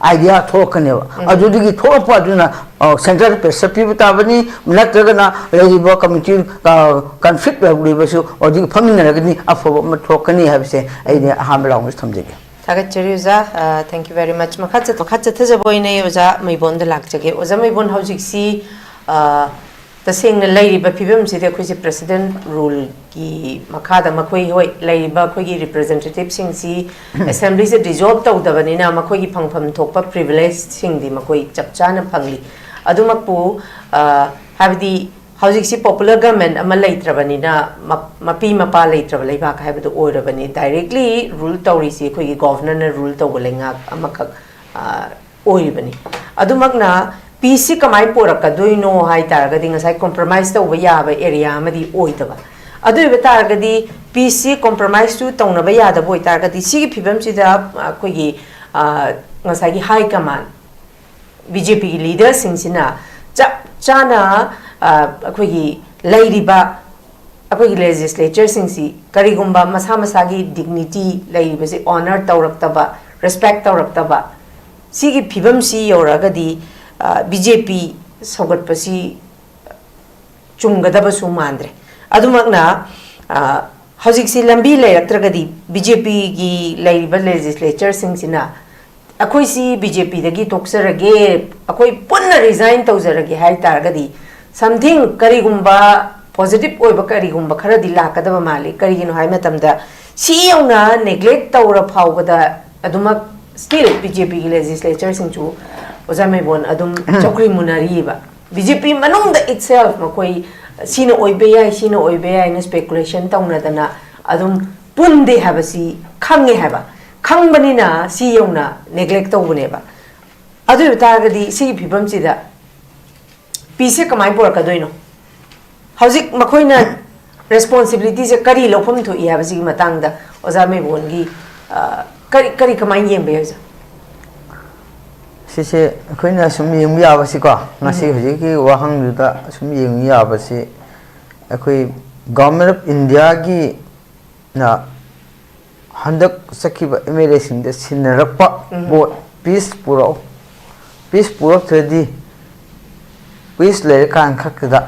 ꯑꯥꯏꯗꯤꯌꯥ ꯊꯣꯛꯂꯛꯀꯅꯦꯕ꯫ ꯑꯗꯨꯗꯒꯤ ꯊꯣꯛꯂꯛꯄ ꯑꯗꯨꯅ, ꯑ, ꯁꯦꯟꯇꯔꯗ ꯄ꯭ꯔꯦꯁꯔ ꯄꯤꯕ ꯇꯥꯕꯅꯤ, ꯅꯠꯇ꯭ꯔꯒꯅ ꯂꯩꯔꯤꯕ ꯀꯝꯃꯤꯇꯤ, ꯑ, ꯀꯟꯐ꯭ꯂꯤꯛ ꯂꯩꯔꯤꯕꯁꯨ ꯑꯗꯨꯒꯤ ꯐꯝꯃꯤꯟꯅꯔꯒꯗꯤ ꯑꯐꯕ ꯑꯃ ꯊꯣꯛꯀꯅꯤ ꯍꯥꯏꯕꯁꯦ ꯑꯩꯅ ꯑꯍꯥꯟꯕ ꯂꯥꯎꯅ ꯊꯝꯖꯒꯦ꯫ ꯊꯥꯒꯠꯆꯔꯤ ꯑꯣꯖꯥ꯫ ꯑ, thank you very much꯫ ꯃꯈꯥ ꯆꯠ-, ꯃꯈꯥ ꯆꯠꯊꯖꯕ ꯑꯣꯏꯅ ꯑꯣꯖꯥ ꯃꯩꯕꯣꯟꯗ ꯂꯥꯛꯆꯒꯦ꯫ ꯑꯣꯖꯥ ꯃꯩꯕꯣꯟ, ꯍꯧꯖꯤꯛꯁꯤ, ꯑ, ꯇꯁꯦꯡꯅ ꯂꯩꯔꯤꯕ ꯐꯤꯕꯝꯁꯤꯗꯤ ꯑꯩꯈꯣꯏꯁꯦ ꯄ꯭ꯔꯦꯁꯤꯗꯦꯟꯠ ꯔꯨꯜꯒꯤ ꯃꯈꯥꯗ ꯃꯈꯣꯏ, ꯍꯣꯏ, ꯂꯩꯔꯤꯕ ꯑꯩꯈꯣꯏꯒꯤ ꯔꯤꯄ꯭ꯔꯖꯦꯟꯇꯦꯇꯤꯚꯁꯤꯡꯁꯤ ꯑꯦꯁꯦꯝꯕ꯭ꯂꯤꯁꯦ ꯗꯤꯖꯣꯜꯕ ꯇꯧꯗꯕꯅꯤꯅ ꯃꯈꯣꯏꯒꯤ ꯐꯪꯐꯝ ꯊꯣꯛꯄ ꯄ꯭ꯔꯤꯚꯤꯂꯦꯖꯁꯤꯡꯗꯤ ꯃꯈꯣꯏ ꯆꯞ ꯆꯥꯅ ꯐꯪꯂꯤ꯫ ꯑꯗꯨꯃꯛꯄꯨ, ꯑ, ꯍꯥꯏꯕꯗꯤ ꯍꯧꯖꯤꯛꯁꯤ ꯄꯣꯄꯨꯂꯔ ꯒꯃꯦꯟ ꯑꯃ ꯂꯩꯇ꯭ꯔꯕꯅꯤꯅ, ꯃ- ꯃꯄꯤ ꯃꯄꯥ ꯂꯩꯇ꯭ꯔꯕ ꯂꯩꯕꯥꯛ ꯍꯥꯏꯕꯗꯨ ꯑꯣꯏꯔꯕꯅꯤ꯫ ꯗꯥꯏꯔꯦꯛꯂꯤ ꯔꯨꯜ ꯇꯧꯔꯤꯁꯤ ꯑꯩꯈꯣꯏꯒꯤ ꯒꯣꯚꯔꯅꯔꯅ ꯔꯨꯜ ꯇꯧꯕ ꯂꯩꯉꯥꯛ ꯑꯃꯈꯛ, ꯑ, ꯑꯣꯏꯔꯤꯕꯅꯤ꯫ ꯑꯗꯨꯃꯛꯅ ꯄꯤꯁꯁꯤ ꯀꯃꯥꯏꯅ ꯄꯣꯔꯛꯀꯗꯣꯏꯅꯣ ꯍꯥꯏ ꯇꯥꯔꯒꯗꯤ, ꯉꯁꯥꯏ ꯀꯣꯝꯄ꯭ꯔꯣꯃꯥꯏꯁ ꯇꯧꯕ ꯌꯥꯕ ꯑꯦꯔꯤꯌꯥ ꯑꯃꯗꯤ ꯑꯣꯏꯗꯕ꯫ ꯑꯗꯨ ꯑꯣꯏꯕ ꯇꯥꯔꯒꯗꯤ, ꯄꯤꯁꯁꯤ ꯀꯣꯝꯄ꯭ꯔꯣꯃꯥꯏꯁꯁꯨ ꯇꯧꯅꯕ ꯌꯥꯗꯕ ꯑꯣꯏꯇꯥꯔꯒꯗꯤ, ꯁꯤꯒꯤ ꯐꯤꯕꯝꯁꯤꯗ ꯑꯩꯈꯣꯏꯒꯤ, ꯑ, ꯉꯁꯥꯏꯒꯤ ꯍꯥꯏ ꯀꯃꯥꯟ, ꯕꯤ ꯖꯦ ꯄꯤꯒꯤ ꯂꯤꯗꯔꯁꯤꯡꯁꯤꯅ ꯆꯞ ꯆꯥꯅ, ꯑ, ꯑꯩꯈꯣꯏꯒꯤ ꯂꯩꯔꯤꯕ ꯑꯩꯈꯣꯏꯒꯤ ꯂꯦꯖꯤꯁꯂꯦꯆꯔꯁꯤꯡꯁꯤ ꯀꯔꯤꯒꯨꯝꯕ ꯃꯁꯥ ꯃꯁꯥꯒꯤ ꯗꯤꯒꯅꯤꯇꯤ ꯂꯩꯔꯤꯕꯁꯤ ꯑꯣꯅꯔ ꯇꯧꯔꯛꯇꯕ, ꯔꯦꯁꯄꯦꯛ ꯇꯧꯔꯛꯇꯕ, ꯁꯤꯒꯤ ꯐꯤꯕꯝꯁꯤ ꯌꯧꯔꯛꯑꯒꯗꯤ, ꯕꯤ ꯖꯦ ꯄꯤ ꯁꯧꯒꯠꯄꯁꯤ ꯆꯨꯝꯒꯗꯕꯁꯨ ꯃꯥꯟꯗ꯭ꯔꯦ꯫ ꯑꯗꯨꯃꯛꯅ, ꯑ, ꯍꯧꯖꯤꯛꯁꯤ ꯂꯝꯕꯤ ꯂꯩꯔꯛꯇ꯭ꯔꯒꯗꯤ, ꯕꯤ ꯖꯦ ꯄꯤꯒꯤ ꯂꯩꯔꯤꯕ ꯂꯦꯖꯤꯁꯂꯦꯆꯔꯁꯤꯡꯁꯤꯅ ꯑꯩꯈꯣꯏꯁꯤ ꯕꯤ ꯖꯦ ꯄꯤꯗꯒꯤ ꯇꯣꯛꯆꯔꯒꯦ, ꯑꯩꯈꯣꯏ ꯄꯨꯟꯅ ꯔꯤꯖꯥꯏꯟ ꯇꯧꯖꯔꯒꯦ ꯍꯥꯏ ꯇꯥꯔꯒꯗꯤ, ꯁꯝꯊꯤꯡ ꯀꯔꯤꯒꯨꯝꯕ ꯄꯣꯖꯤꯇꯤꯚ ꯑꯣꯏꯕ ꯀꯔꯤꯒꯨꯝꯕ ꯈꯔꯗꯤ ꯂꯥꯛꯀꯗꯕ ꯃꯥꯜꯂꯤ꯫ ꯀꯔꯤꯒꯤꯅꯣ ꯍꯥꯏꯕ ꯃꯇꯝꯗ, ꯁꯤ ꯌꯧꯅ ꯅꯦꯒ꯭ꯂꯦꯛ ꯇꯧꯔ ꯐꯥꯎꯕꯗ ꯑꯗꯨꯃꯛ ꯁ꯭ꯇꯤꯜ ꯕꯤ ꯖꯦ ꯄꯤꯒꯤ ꯂꯦꯖꯤꯁꯂꯦꯆꯔꯁꯤꯡꯁꯨ, ꯑꯣꯖꯥ ꯃꯩꯕꯣꯟ, ꯑꯗꯨꯝ ꯆꯧꯀ꯭ꯔꯤ ꯃꯨꯟꯅꯔꯤꯕ꯫ ꯕꯤ ꯖꯦ ꯄꯤ ꯃꯅꯨꯡꯗ ꯏꯠꯁꯦꯜꯐ ꯃꯈꯣꯏ ꯁꯤꯅ ꯑꯣꯏꯕ ꯌꯥꯏ, ꯁꯤꯅ ꯑꯣꯏꯕ ꯌꯥꯏ ꯍꯥꯏꯅ ꯁ꯭ꯄꯦꯀꯨꯂꯦꯁꯟ ꯇꯧꯅꯗꯅ ꯑꯗꯨꯝ ꯄꯨꯟꯗꯦ ꯍꯥꯏꯕꯁꯤ ꯈꯪꯉꯦ ꯍꯥꯏꯕ꯫ ꯈꯪꯕꯅꯤꯅ ꯁꯤ ꯌꯧꯅ ꯅꯦꯒ꯭ꯂꯦꯛ ꯇꯧꯕꯅꯦꯕ꯫ ꯑꯗꯨ ꯑꯣꯏꯕ ꯇꯥꯔꯒꯗꯤ ꯁꯤꯒꯤ ꯐꯤꯕꯝꯁꯤꯗ ꯄꯤꯁꯁꯦ ꯀꯃꯥꯏꯅ ꯄꯨꯔꯛꯀꯗꯣꯏꯅꯣ? ꯍꯧꯖꯤꯛ ꯃꯈꯣꯏꯅ ꯔꯦꯁꯄꯣꯟꯁꯤꯕꯤꯂꯤꯇꯤꯁꯦ ꯀꯔꯤ ꯂꯧꯐꯝ ꯊꯣꯛꯏ ꯍꯥꯏꯕꯁꯤꯒꯤ ꯃꯇꯥꯡꯗ ꯑꯣꯖꯥ ꯃꯩꯕꯣꯟꯒꯤ, ꯑ, ꯀꯔꯤ, ꯀꯔꯤ, ꯀꯃꯥꯏꯅ ꯌꯦꯡꯕ ꯌꯥꯏ, ꯑꯣꯖꯥ? ꯁꯤꯁꯦ ꯑꯩꯈꯣꯏꯅ ꯁꯨꯝ ꯌꯦꯡꯕ ꯌꯥꯕꯁꯤꯀꯣ, ꯉꯁꯤ ꯎꯝ꯫ ꯍꯧꯖꯤꯛꯀꯤ ꯋꯥꯍꯪꯗꯨꯗ ꯁꯨꯝ ꯌꯦꯡꯕ ꯌꯥꯕꯁꯤ, ꯑꯩꯈꯣꯏ ꯒꯣꯚꯔꯟꯃꯦꯟꯠ ꯑꯣꯐ ꯏꯟꯗꯤꯌꯥꯒꯤꯅ ꯍꯟꯗꯛ ꯆꯠꯈꯤꯕ ꯑꯦꯝ ꯑꯦꯜ ꯑꯦꯁꯤꯡꯗ ꯁꯤꯟꯅꯔꯛꯄ ꯎꯝ꯫ ꯄꯣꯠ, ꯄꯤꯁ ꯄꯨꯔꯛꯎ, ꯄꯤꯁ ꯄꯨꯔꯛꯇ꯭ꯔꯗꯤ, ꯄꯤꯁ ꯂꯩꯔꯀꯥꯟ ꯈꯛꯇꯗ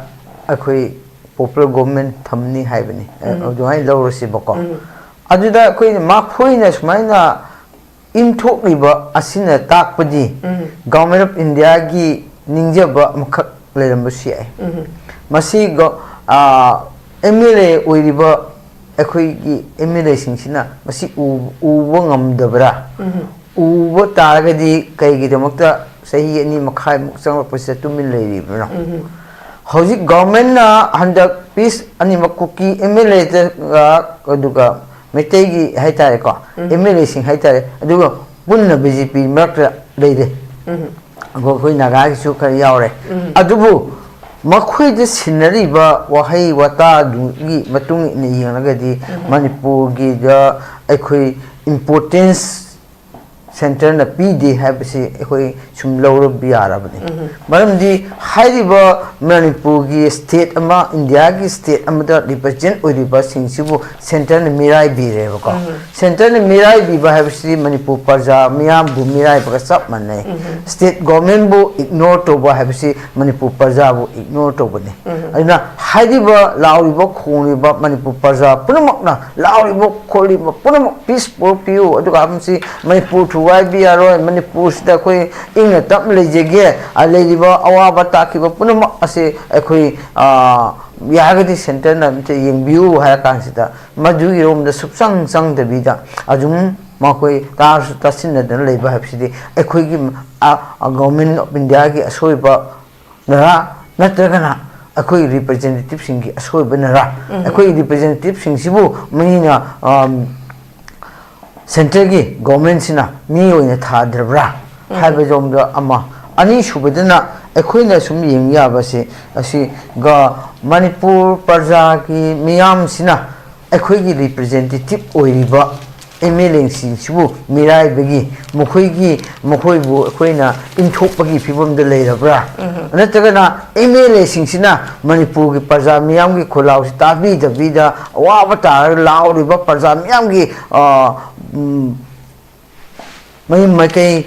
ꯑꯩꯈꯣꯏ ꯄꯣꯄꯨꯂꯔ ꯒꯣꯚꯔꯟꯃꯦꯟꯠ ꯊꯝꯅꯤ ꯍꯥꯏꯕꯅꯤ꯫ ꯎꯝ꯫ ꯑꯗꯨꯃꯥꯏꯅ ꯂꯧꯔꯁꯦꯕꯀꯣ꯫ ꯎꯝ꯫ ꯑꯗꯨꯗ ꯑꯩꯈꯣꯏꯅ, ꯃꯈꯣꯏꯅ ꯁꯨꯃꯥꯏꯅ ꯏꯟꯊꯣꯛꯂꯤꯕ ꯑꯁꯤꯅ ꯇꯥꯛꯄꯗꯤ ꯎꯝ꯫ ꯒꯣꯚꯔꯟꯃꯦꯟꯠ ꯑꯣꯐ ꯏꯟꯗꯤꯌꯥꯒꯤ ꯅꯤꯡꯖꯕ ꯑꯃꯈꯛ ꯂꯩꯔꯝꯕꯁꯨ ꯌꯥꯏ꯫ ꯎꯝ꯫ ꯃꯁꯤ ꯒꯣ-, ꯑꯥ, ꯑꯦꯝ ꯑꯦꯜ ꯑꯦ ꯑꯣꯏꯔꯤꯕ ꯑꯩꯈꯣꯏꯒꯤ ꯑꯦꯝ ꯑꯦꯜ ꯑꯦꯁꯤꯡꯁꯤꯅ ꯃꯁꯤ ꯎ-, ꯎꯕ ꯉꯝꯗꯕ꯭ꯔꯥ? ꯎꯝ꯫ ꯎꯕ ꯇꯥꯔꯒꯗꯤ ꯀꯩꯒꯤꯗꯃꯛꯇ ꯆꯍꯤ ꯑꯅꯤ ꯃꯈꯥꯏꯃꯨꯛ ꯆꯪꯂꯛꯄꯁꯤꯗ ꯇꯨꯃꯤꯟ ꯂꯩꯔꯤꯕꯅꯣ? ꯎꯝ꯫ ꯍꯧꯖꯤꯛ ꯒꯣꯔꯃꯦꯟꯅ ꯍꯟꯗꯛ ꯄꯤꯁ ꯑꯅꯤꯃꯛ, ꯀꯨꯀꯤ ꯑꯦꯝ ꯑꯦꯜ ꯑꯦꯗꯒ ꯑꯗꯨꯒ ꯃꯩꯇꯩꯒꯤ ꯍꯥꯏꯇꯥꯔꯦꯀꯣ, ꯑꯦꯝ ꯑꯦꯜ ꯑꯦꯁꯤꯡ ꯍꯥꯏꯇꯥꯔꯦ, ꯑꯗꯨꯒ ꯄꯨꯟꯅ ꯕꯤ ꯖꯦ ꯄꯤ ꯃꯔꯛꯇ ꯂꯩꯔꯦ꯫ ꯑꯗꯨꯒ ꯑꯩꯈꯣꯏ ꯅꯥꯒꯥꯒꯤꯁꯨ ꯈꯔ ꯌꯥꯎꯔꯦ꯫ ꯑꯗꯨꯕꯨ ꯃꯈꯣꯏꯗ ꯁꯤꯟꯅꯔꯤꯕ ꯋꯥꯍꯩ ꯋꯥꯇꯥꯗꯨꯒꯤ ꯃꯇꯨꯡ ꯏꯟꯅ ꯌꯦꯡꯂꯒꯗꯤ, ꯃꯅꯤꯄꯨꯔꯒꯤꯗ ꯑꯩꯈꯣꯏ ꯏꯝꯄꯣꯔꯇꯦꯟꯁ ꯁꯦꯟꯇꯔꯅ ꯄꯤꯗꯦ ꯍꯥꯏꯕꯁꯤ ꯑꯩꯈꯣꯏ ꯁꯨꯝ ꯂꯧꯔꯕ ꯌꯥꯔꯕꯅꯤ꯫ ꯃꯔꯝꯗꯤ ꯍꯥꯏꯔꯤꯕ ꯃꯅꯤꯄꯨꯔꯒꯤ ꯁ꯭ꯇꯦꯠ ꯑꯃ, ꯏꯟꯗꯤꯌꯥꯒꯤ ꯁ꯭ꯇꯦꯠ ꯑꯃꯗ ꯔꯤꯄ꯭ꯔꯖꯦꯟ ꯑꯣꯏꯔꯤꯕꯁꯤꯡꯁꯤꯕꯨ ꯁꯦꯟꯇꯔꯅ ꯃꯤꯔꯥꯏꯕꯤꯔꯦꯕꯀꯣ꯫ ꯁꯦꯟꯇꯔꯅ ꯃꯤꯔꯥꯏꯕꯤꯕ ꯍꯥꯏꯕꯁꯤꯗꯤ ꯃꯅꯤꯄꯨꯔ ꯄ꯭ꯔꯖꯥ ꯃꯤꯌꯥꯝꯕꯨ ꯃꯤꯔꯥꯏꯕꯒ ꯆꯞ ꯃꯥꯟꯅꯩ꯫ ꯁ꯭ꯇꯦꯠ ꯒꯣꯔꯃꯦꯟꯕꯨ ꯏꯒꯅꯣꯔ ꯇꯧꯕ ꯍꯥꯏꯕꯁꯤ ꯃꯅꯤꯄꯨꯔ ꯄ꯭ꯔꯖꯥꯕꯨ ꯏꯒꯅꯣꯔ ꯇꯧꯕꯅꯤ꯫ ꯑꯗꯨꯅ ꯍꯥꯏꯔꯤꯕ ꯂꯥꯎꯔꯤꯕ ꯈꯣꯡꯂꯤꯕ ꯃꯅꯤꯄꯨꯔ ꯄ꯭ꯔꯖꯥ ꯄꯨꯝꯅꯃꯛꯅ, ꯂꯥꯎꯔꯤꯕ ꯈꯣꯠꯂꯤꯕ ꯄꯨꯝꯅꯃꯛ ꯄꯤꯁ ꯄꯨꯔꯛꯄꯤꯌꯨ, ꯑꯗꯨꯒ ꯃꯁꯤ ꯃꯅꯤꯄꯨꯔ ꯊꯨꯒꯥꯏꯕ ꯌꯥꯔꯣꯏ, ꯃꯅꯤꯄꯨꯔꯁꯤꯗ ꯑꯩꯈꯣꯏ ꯏꯪꯅ ꯇꯞꯅ ꯂꯩꯖꯒꯦ, ꯑ, ꯂꯩꯔꯤꯕ ꯑꯋꯥꯕ ꯇꯥꯈꯤꯕ ꯄꯨꯝꯅꯃꯛ ꯑꯁꯤ ꯑꯩꯈꯣꯏ, ꯑ, ꯌꯥꯔꯒꯗꯤ ꯁꯦꯟꯇꯔꯅ ꯑꯝꯇ ꯌꯦꯡꯕꯤꯌꯨ ꯍꯥꯏꯔ ꯀꯥꯟꯁꯤꯗ, ꯃꯗꯨꯒꯤꯔꯣꯝꯗ ꯁꯨꯛꯆꯪ ꯆꯪꯗꯕꯤꯗ ꯑꯗꯨꯝ ꯃꯈꯣꯏ ꯇꯥꯁꯨ ꯇꯥꯁꯤꯟꯅꯗꯅ ꯂꯩꯕ ꯍꯥꯏꯕꯁꯤꯗꯤ ꯑꯩꯈꯣꯏꯒꯤ, ꯑ, ꯑ, ꯒꯣꯔꯃꯦꯟ ꯑꯣꯐ ꯏꯟꯗꯤꯌꯥꯒꯤ ꯑꯁꯣꯏꯕ ꯅꯔꯥ, ꯅꯠꯇ꯭ꯔꯒꯅ ꯑꯩꯈꯣꯏ ꯔꯤꯄ꯭ꯔꯖꯦꯟꯇꯦꯇꯤꯚꯁꯤꯡꯒꯤ ꯑꯁꯣꯏꯕ ꯅꯔꯥ? ꯑꯩꯈꯣꯏ ꯔꯤꯄ꯭ꯔꯖꯦꯟꯇꯦꯇꯤꯚꯁꯤꯡꯁꯤꯕꯨ ꯃꯤꯅ, ꯑꯝ, ꯁꯦꯟꯇꯔꯒꯤ ꯒꯣꯔꯃꯦꯟꯁꯤꯅ ꯃꯤ ꯑꯣꯏꯅ ꯊꯥꯗ꯭ꯔꯕ꯭ꯔꯥ ꯍꯥꯏꯕꯔꯣꯝꯗ ꯑꯃ꯫ ꯑꯅꯤꯁꯨꯕꯗꯅ ꯑꯩꯈꯣꯏꯅ ꯁꯨꯝ ꯌꯦꯡ ꯌꯥꯕꯁꯦ, ꯑꯁꯤꯒ ꯃꯅꯤꯄꯨꯔ ꯄ꯭ꯔꯖꯥꯒꯤ ꯃꯤꯌꯥꯝꯁꯤꯅ ꯑꯩꯈꯣꯏꯒꯤ ꯔꯤꯄ꯭ꯔꯖꯦꯟꯇꯦꯇꯤꯚ ꯑꯣꯏꯔꯤꯕ ꯑꯦꯝ ꯑꯦꯜ ꯑꯦꯁꯤꯡꯁꯤꯕꯨ ꯃꯤꯔꯥꯏꯕꯒꯤ, ꯃꯈꯣꯏꯒꯤ, ꯃꯈꯣꯏꯕꯨ ꯑꯩꯈꯣꯏꯅ ꯏꯟꯊꯣꯛꯄꯒꯤ ꯐꯤꯕꯝꯗ ꯂꯩꯔꯕ꯭ꯔꯥ? ꯅꯠꯇ꯭ꯔꯒꯅ ꯑꯦꯝ ꯑꯦꯜ ꯑꯦꯁꯤꯡꯁꯤꯅ ꯃꯅꯤꯄꯨꯔꯒꯤ ꯄ꯭ꯔꯖꯥ ꯃꯤꯌꯥꯝꯒꯤ ꯈꯣꯜꯂꯥꯎꯁꯤ ꯇꯥꯕꯤꯗꯕꯤꯗ, ꯑꯋꯥꯕ ꯇꯥꯔꯒ ꯂꯥꯎꯔꯤꯕ ꯄ꯭ꯔꯖꯥ ꯃꯤꯌꯥꯝꯒꯤ, ꯑ, ꯎꯝ, ꯃꯌꯨꯝ ꯃꯀꯩ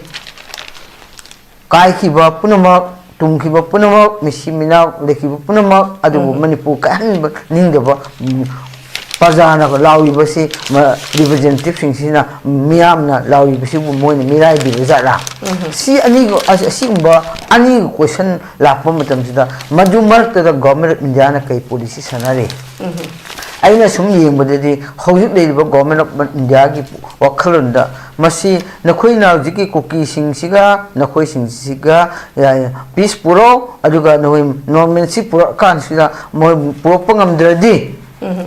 ꯀꯥꯏꯈꯤꯕ ꯄꯨꯝꯅꯃꯛ, ꯇꯨꯝꯈꯤꯕ ꯄꯨꯝꯅꯃꯛ, ꯃꯤꯁꯤ ꯃꯤꯅꯥ ꯂꯩꯈꯤꯕ ꯄꯨꯝꯅꯃꯛ ꯑꯗꯨꯕꯨ ꯃꯅꯤꯄꯨꯔ ꯀꯥꯏꯍꯟꯕ ꯅꯤꯡꯗꯕ, ꯎꯝ, ꯄ꯭ꯔꯖꯥꯅ ꯂꯥꯎꯔꯤꯕꯁꯤ, ꯃ-, ꯔꯤꯄ꯭ꯔꯖꯦꯟꯇꯦꯇꯤꯚꯁꯤꯡꯁꯤꯅ, ꯃꯤꯌꯥꯝꯅ ꯂꯥꯎꯔꯤꯕꯁꯤꯕꯨ ꯃꯣꯏꯅ ꯃꯤꯔꯥꯏꯕꯤꯕ ꯖꯥꯠꯂꯥ? ꯁꯤ ꯑꯅꯤꯒ-, ꯑꯁ-, ꯑꯁꯤꯒꯨꯝꯕ ꯑꯅꯤꯒ ꯀꯣꯏꯁꯟ ꯂꯥꯛꯄ ꯃꯇꯝꯁꯤꯗ, ꯃꯗꯨ ꯃꯔꯛꯇꯗ ꯒꯣꯔꯃꯦꯟ ꯑꯣꯐ ꯏꯟꯗꯤꯌꯥꯅ ꯀꯩ ꯄꯣꯂꯤꯁꯤ ꯁꯥꯟꯅꯔꯤ? ꯑꯩꯅ ꯁꯨꯝ ꯌꯦꯡꯕꯗꯗꯤ ꯍꯧꯖꯤꯛ ꯂꯩꯔꯤꯕ Government of Indiaꯒꯤ ꯋꯥꯈꯜꯂꯣꯟꯗ ꯃꯁꯤ ꯅꯈꯣꯏꯅ ꯍꯧꯖꯤꯛꯀꯤ ꯀꯨꯀꯤꯁꯤꯡꯁꯤꯒ ꯅꯈꯣꯏꯁꯤꯡꯁꯤꯒ peace ꯄꯨꯔꯛꯑꯣ, ꯑꯗꯨꯒ ꯅꯈꯣꯏ normalcy ꯄꯨꯔꯛꯑꯀꯥꯟꯁꯤꯗ ꯃꯣꯏ ꯄꯨꯔꯛꯄ ꯉꯝꯗ꯭ꯔꯗꯤ,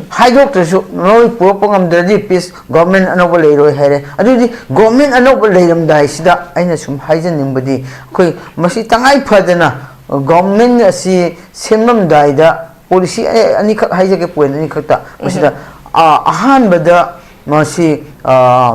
ꯍꯥꯏꯗꯣꯛꯇ꯭ꯔꯁꯨ ꯅꯈꯣꯏ ꯄꯨꯔꯛꯄ ꯉꯝꯗ꯭ꯔꯗꯤ peace government ꯑꯅꯧꯕ ꯂꯩꯔꯣꯏ ꯍꯥꯏꯔꯦ꯫ ꯑꯗꯨꯗꯤ government ꯑꯅꯧꯕ ꯂꯩꯔꯝꯗꯥꯏꯁꯤꯗ ꯑꯩꯅ ꯁꯨꯝ ꯍꯥꯏꯖꯅꯤꯡꯕꯗꯤ, ꯑꯩꯈꯣꯏ ꯃꯁꯤ ꯇꯉꯥꯏ ꯐꯗꯅ government ꯑꯁꯤ ꯁꯦꯝꯂꯝꯗꯥꯏꯗ policy ꯑꯅꯤꯈꯛ ꯍꯥꯏꯖꯒꯦ, point ꯑꯅꯤꯈꯛꯇ ꯃꯁꯤꯗ꯫ ꯑ, ꯑꯍꯥꯟꯕꯗ ꯃꯁꯤ, ꯑ,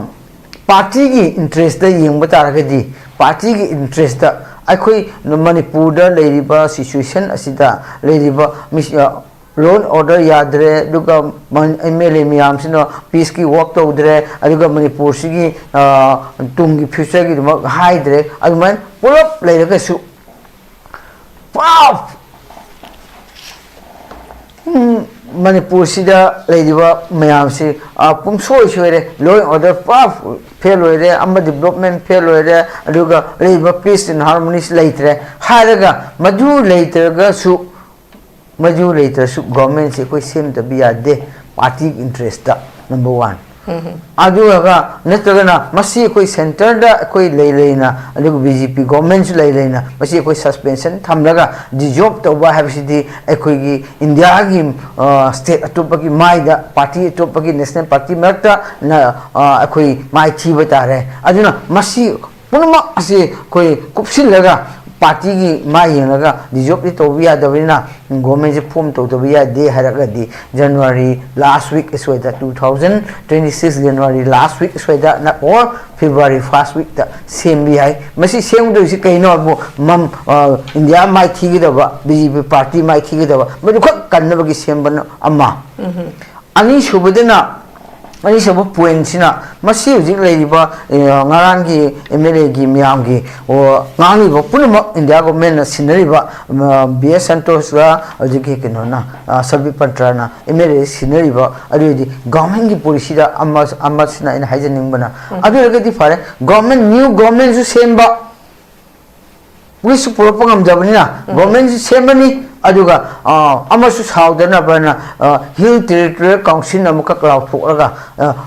partyꯒꯤ interestꯇ ꯌꯦꯡꯕ ꯇꯥꯔꯒꯗꯤ, partyꯒꯤ interestꯇ ꯑꯩꯈꯣꯏ ꯃꯅꯤꯄꯨꯔꯗ ꯂꯩꯔꯤꯕ situation ꯑꯁꯤꯗ ꯂꯩꯔꯤꯕ ꯃꯤ, ꯑ, law and order ꯌꯥꯗ꯭ꯔꯦ, ꯑꯗꯨꯒ ꯃꯟ-, MLA ꯃꯌꯥꯝꯁꯤꯅ peaceꯀꯤ work ꯇꯧꯗ꯭ꯔꯦ, ꯑꯗꯨꯒ ꯃꯅꯤꯄꯨꯔꯁꯤꯒꯤ, ꯑ, ꯇꯨꯡꯒꯤ futureꯒꯤꯗꯃꯛ ꯍꯥꯏꯗ꯭ꯔꯦ꯫ ꯑꯗꯨꯃꯥꯏꯅ ꯄꯨꯂꯞ ꯂꯩꯔꯒꯁꯨ ꯄꯨꯔꯥ, ꯎꯝ, ꯃꯅꯤꯄꯨꯔꯁꯤꯗ ꯂꯩꯔꯤꯕ ꯃꯌꯥꯝꯁꯤ, ꯑ, ꯄꯨꯝꯁꯣꯏ ꯁꯣꯏꯔꯦ, law and order ꯄꯨꯔꯥ fail ꯑꯣꯏꯔꯦ, ꯑꯃ development fail ꯑꯣꯏꯔꯦ, ꯑꯗꯨꯒ ꯂꯩꯔꯤꯕ peace and harmony ꯂꯩꯇ꯭ꯔꯦ ꯍꯥꯏꯔꯒ, ꯃꯗꯨ ꯂꯩꯇ꯭ꯔꯒꯁꯨ, ꯃꯗꯨ ꯂꯩꯇ꯭ꯔꯁꯨ governmentꯁꯤ ꯑꯩꯈꯣꯏ ꯁꯦꯝꯗꯕ ꯌꯥꯗꯦ, party interestꯇ, number one꯫ ꯑꯗꯨꯒ ꯅꯠꯇ꯭ꯔꯒꯅ ꯃꯁꯤ ꯑꯩꯈꯣꯏ centreꯗ ꯑꯩꯈꯣꯏ ꯂꯩ ꯂꯩꯅ, ꯑꯗꯨꯒ BJP governmentꯁꯨ ꯂꯩ ꯂꯩꯅ ꯃꯁꯤ ꯑꯩꯈꯣꯏ suspension ꯊꯝꯂꯒ dissolve ꯇꯧꯕ ꯍꯥꯏꯕꯁꯤꯗꯤ ꯑꯩꯈꯣꯏꯒꯤ Indiaꯒꯤ, ꯑ, state ꯑꯇꯣꯞꯄꯒꯤ ꯃꯥꯏꯗ, party ꯑꯇꯣꯞꯄꯒꯤ national party ꯃꯔꯛꯇ ꯅ-, ꯑ, ꯑꯩꯈꯣꯏ ꯃꯥꯏꯊꯤꯕ ꯇꯥꯔꯦ꯫ ꯑꯗꯨꯅ ꯃꯁꯤ ꯄꯨꯝꯅꯃꯛ ꯑꯁꯤ ꯑꯩꯈꯣꯏ ꯀꯨꯞꯁꯤꯜꯂꯒ, partyꯒꯤ ꯃꯥꯏ ꯌꯦꯡꯂꯒ dissolveꯗꯤ ꯇꯧꯕ ꯌꯥꯗꯕꯅꯤꯅ, governmentꯁꯦ form ꯇꯧꯗꯕ ꯌꯥꯗꯦ ꯍꯥꯏꯔꯒꯗꯤ, January last week ꯑꯁ꯭ꯋꯥꯏꯗ, two thousand twenty six January last week ꯑꯁ꯭ꯋꯥꯏꯗ ꯅꯠ-, or February first weekꯇ ꯁꯦꯝꯕ ꯌꯥꯏ꯫ ꯃꯁꯤ ꯁꯦꯝꯒꯗꯧꯔꯤꯁꯤ ꯀꯩꯅꯣ ꯍꯥꯏꯕꯨ, ꯃꯝ-, ꯑ, India ꯃꯥꯏꯊꯤꯒꯗꯕ, BJP party ꯃꯥꯏꯊꯤꯒꯗꯕ, ꯃꯗꯨꯈꯛ ꯀꯟꯅꯕꯒꯤ ꯁꯦꯝꯕꯅ ꯑꯃ꯫ ꯑꯅꯤꯁꯨꯕꯗꯅ, ꯑꯅꯤꯁꯨꯕ pointꯁꯤꯅ, ꯃꯁꯤ ꯍꯧꯖꯤꯛ ꯂꯩꯔꯤꯕ, ꯑ, ꯉꯔꯥꯡꯒꯤ MLAꯒꯤ ꯃꯌꯥꯝꯒꯤ, ꯑꯣ, ꯉꯥꯡꯂꯤꯕ ꯄꯨꯝꯅꯃꯛ India governmentꯅ ꯁꯤꯟꯅꯔꯤꯕ, ꯑ, B S ꯁꯟꯇꯣꯁꯀ ꯍꯧꯖꯤꯛꯀꯤ ꯀꯩꯅꯣꯅ, ꯑ, ꯁꯕꯤꯠ ꯄꯟꯇ꯭ꯔꯅ MLA ꯁꯤꯟꯅꯔꯤꯕ, ꯑꯗꯨꯗꯤ governmentꯀꯤ policyꯗ ꯑꯃ-, ꯑꯃꯁꯤꯅ ꯑꯩꯅ ꯍꯥꯏꯖꯅꯤꯡꯕꯅ, ꯑꯗꯨ ꯑꯣꯏꯔꯒꯗꯤ ꯐꯔꯦ, government, new governmentꯁꯨ ꯁꯦꯝꯕ, ꯄꯤꯁꯁꯨ ꯄꯨꯔꯛꯄ ꯉꯝꯗꯕꯅꯤꯅ ꯒꯣꯔꯃꯦꯟꯁꯤ ꯁꯦꯝꯃꯅꯤ, ꯑꯗꯨꯒ ꯑ, ꯑꯃꯁꯨ ꯁꯥꯎꯗꯅꯕꯅ ꯍꯤꯜ ꯇꯦꯔꯤꯇꯣꯔꯤꯌꯦꯜ ꯀꯥꯎꯟꯁꯤꯜ ꯑꯃꯈꯛ ꯂꯥꯎꯊꯣꯛꯂꯒ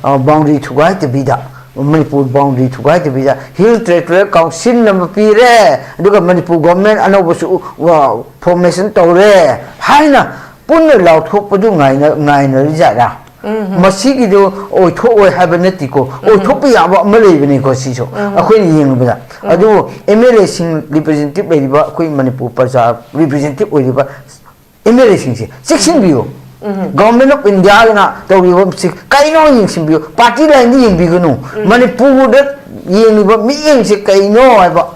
ꯕꯥꯎꯟꯗꯔꯤ ꯊꯨꯒꯥꯏꯗꯕꯤꯗ, ꯃꯅꯤꯄꯨꯔ ꯕꯥꯎꯟꯗꯔꯤ ꯊꯨꯒꯥꯏꯗꯕꯤꯗ ꯍꯤꯜ ꯇꯦꯔꯤꯇꯣꯔꯤꯌꯦꯜ ꯀꯥꯎꯟꯁꯤꯜ ꯑꯃ ꯄꯤꯔꯦ, ꯑꯗꯨꯒ ꯃꯅꯤꯄꯨꯔ ꯒꯣꯔꯃꯦꯟ ꯑꯅꯧꯕꯁꯨ ꯐꯣꯔꯃꯦꯁꯟ ꯇꯧꯔꯦ ꯍꯥꯏꯅ ꯄꯨꯟꯅ ꯂꯥꯎꯊꯣꯛꯄꯗꯨ ꯉꯥꯏꯅ ꯉꯥꯏꯅꯔꯤꯖꯥꯠꯂꯥ? ꯃꯁꯤꯒꯤꯗꯨ ꯑꯣꯏꯊꯣꯛꯑꯣꯏ ꯍꯥꯏꯕ ꯅꯠꯇꯦꯀꯣ, ꯑꯣꯏꯊꯣꯛꯄ ꯌꯥꯕ ꯑꯃ ꯂꯩꯕꯅꯤꯀꯣ ꯁꯤꯁꯨ ꯑꯩꯈꯣꯏꯅ ꯌꯦꯡꯕꯗ꯫ ꯑꯗꯨꯕꯨ ꯑꯦꯝ ꯑꯦꯜ ꯑꯦꯁꯤꯡ ꯔꯤꯄ꯭ꯔꯖꯦꯟꯇꯦꯇꯤꯚ ꯂꯩꯔꯤꯕ, ꯑꯩꯈꯣꯏ ꯃꯅꯤꯄꯨꯔ ꯄ꯭ꯔꯖꯥ ꯔꯤꯄ꯭ꯔꯖꯦꯟꯇꯦꯇꯤꯚ ꯑꯣꯏꯔꯤꯕ ꯑꯦꯝ ꯑꯦꯜ ꯑꯦꯁꯤꯡꯁꯦ ꯆꯦꯛꯁꯤꯟꯕꯤꯌꯨ꯫ ꯒꯚꯔꯟꯃꯦꯟ ꯑꯣꯐ ꯏꯟꯗꯤꯌꯥꯅ ꯇꯧꯔꯤꯕ ꯁꯤ ꯀꯩꯅꯣ ꯌꯦꯡꯁꯤꯟꯕꯤꯌꯨ, ꯄꯥꯔꯇꯤ ꯂꯥꯏꯟꯗ ꯌꯦꯡꯕꯤꯒꯅꯨ꯫ ꯃꯅꯤꯄꯨꯔꯗ ꯌꯦꯡꯉꯤꯕ ꯃꯤꯠꯌꯦꯡꯁꯦ ꯀꯩꯅꯣ ꯍꯥꯏꯕ,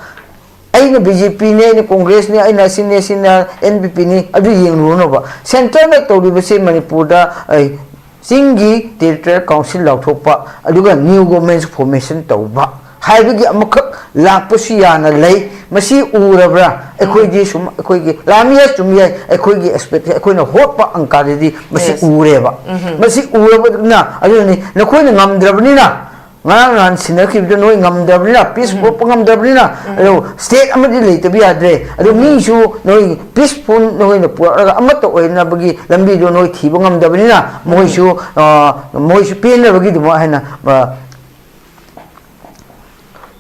ꯑꯩꯅ ꯕꯤ ꯖꯦ ꯄꯤꯅꯤ, ꯑꯩꯅ ꯀꯣꯡꯒ꯭ꯔꯦꯁꯅꯤ, ꯑꯩꯅ ꯑꯁꯤꯅꯤ, ꯑꯁꯤꯅ ꯑꯦꯟ ꯄꯤ ꯄꯤꯅꯤ, ꯑꯗꯨ ꯌꯦꯡꯂꯨꯔꯅꯣꯕ꯫ ꯁꯦꯟꯇꯔꯅ ꯇꯧꯔꯤꯕꯁꯦ ꯃꯅꯤꯄꯨꯔꯗ, ꯑꯩ, ꯆꯤꯡꯒꯤ ꯇꯦꯔꯤꯇꯣꯔꯤꯌꯦꯜ ꯀꯥꯎꯟꯁꯤꯜ ꯂꯥꯎꯊꯣꯛꯄ, ꯑꯗꯨꯒ ꯅ꯭ꯌꯨ ꯒꯣꯔꯃꯦꯟ ꯐꯣꯔꯃꯦꯁꯟ ꯇꯧꯕ ꯍꯥꯏꯕꯒꯤ ꯑꯃꯈꯛ ꯂꯥꯛꯄꯁꯨ ꯌꯥꯅ ꯂꯩ꯫ ꯃꯁꯤ ꯎꯔꯕ꯭ꯔꯥ? ꯑꯩꯈꯣꯏꯗꯤ ꯁꯨꯝ, ꯑꯩꯈꯣꯏꯒꯤ ꯂꯥꯟꯕ ꯌꯥꯏ, ꯆꯨꯝꯕ ꯌꯥꯏ, ꯑꯩꯈꯣꯏꯒꯤ ꯑꯦꯛꯁꯄꯦꯛ, ꯑꯩꯈꯣꯏꯅ ꯍꯣꯠꯄ ꯑꯪꯀꯥꯗꯗꯤ ꯃꯁꯤ ꯎꯔꯦꯕ꯫ ꯃꯁꯤ ꯎꯔꯕꯅ, ꯑꯗꯨꯅꯅꯤ ꯅꯈꯣꯏꯅ ꯉꯝꯗ꯭ꯔꯕꯅꯤꯅ, ꯉꯔꯥꯡ ꯅꯍꯥꯟ ꯁꯤꯟꯅꯈꯤꯕꯗꯨ ꯅꯣꯏ ꯉꯝꯗ꯭ꯔꯕꯅꯤꯅ, ꯄꯤꯁ ꯄꯨꯔꯛꯄ ꯉꯝꯗ꯭ꯔꯕꯅꯤꯅ, ꯑꯗꯣ ꯁ꯭ꯇꯦꯠ ꯑꯃꯗꯤ ꯂꯩꯇꯕ ꯌꯥꯗ꯭ꯔꯦ꯫ ꯑꯗꯣ ꯃꯤꯁꯨ ꯅꯣꯏ ꯄꯤꯁꯐꯨꯜ ꯅꯈꯣꯏꯅ ꯄꯨꯔꯛꯂꯒ ꯑꯃꯠꯇ ꯑꯣꯏꯅꯕꯒꯤ ꯂꯝꯕꯤꯗꯣ ꯅꯣꯏ ꯊꯤꯕ ꯉꯝꯗꯕꯅꯤꯅ, ꯃꯣꯏꯁꯨ, ꯑ, ꯃꯣꯏꯁꯨ ꯄꯦꯟꯅꯕꯒꯤꯗꯃꯛ ꯍꯥꯏꯅ, ꯑ,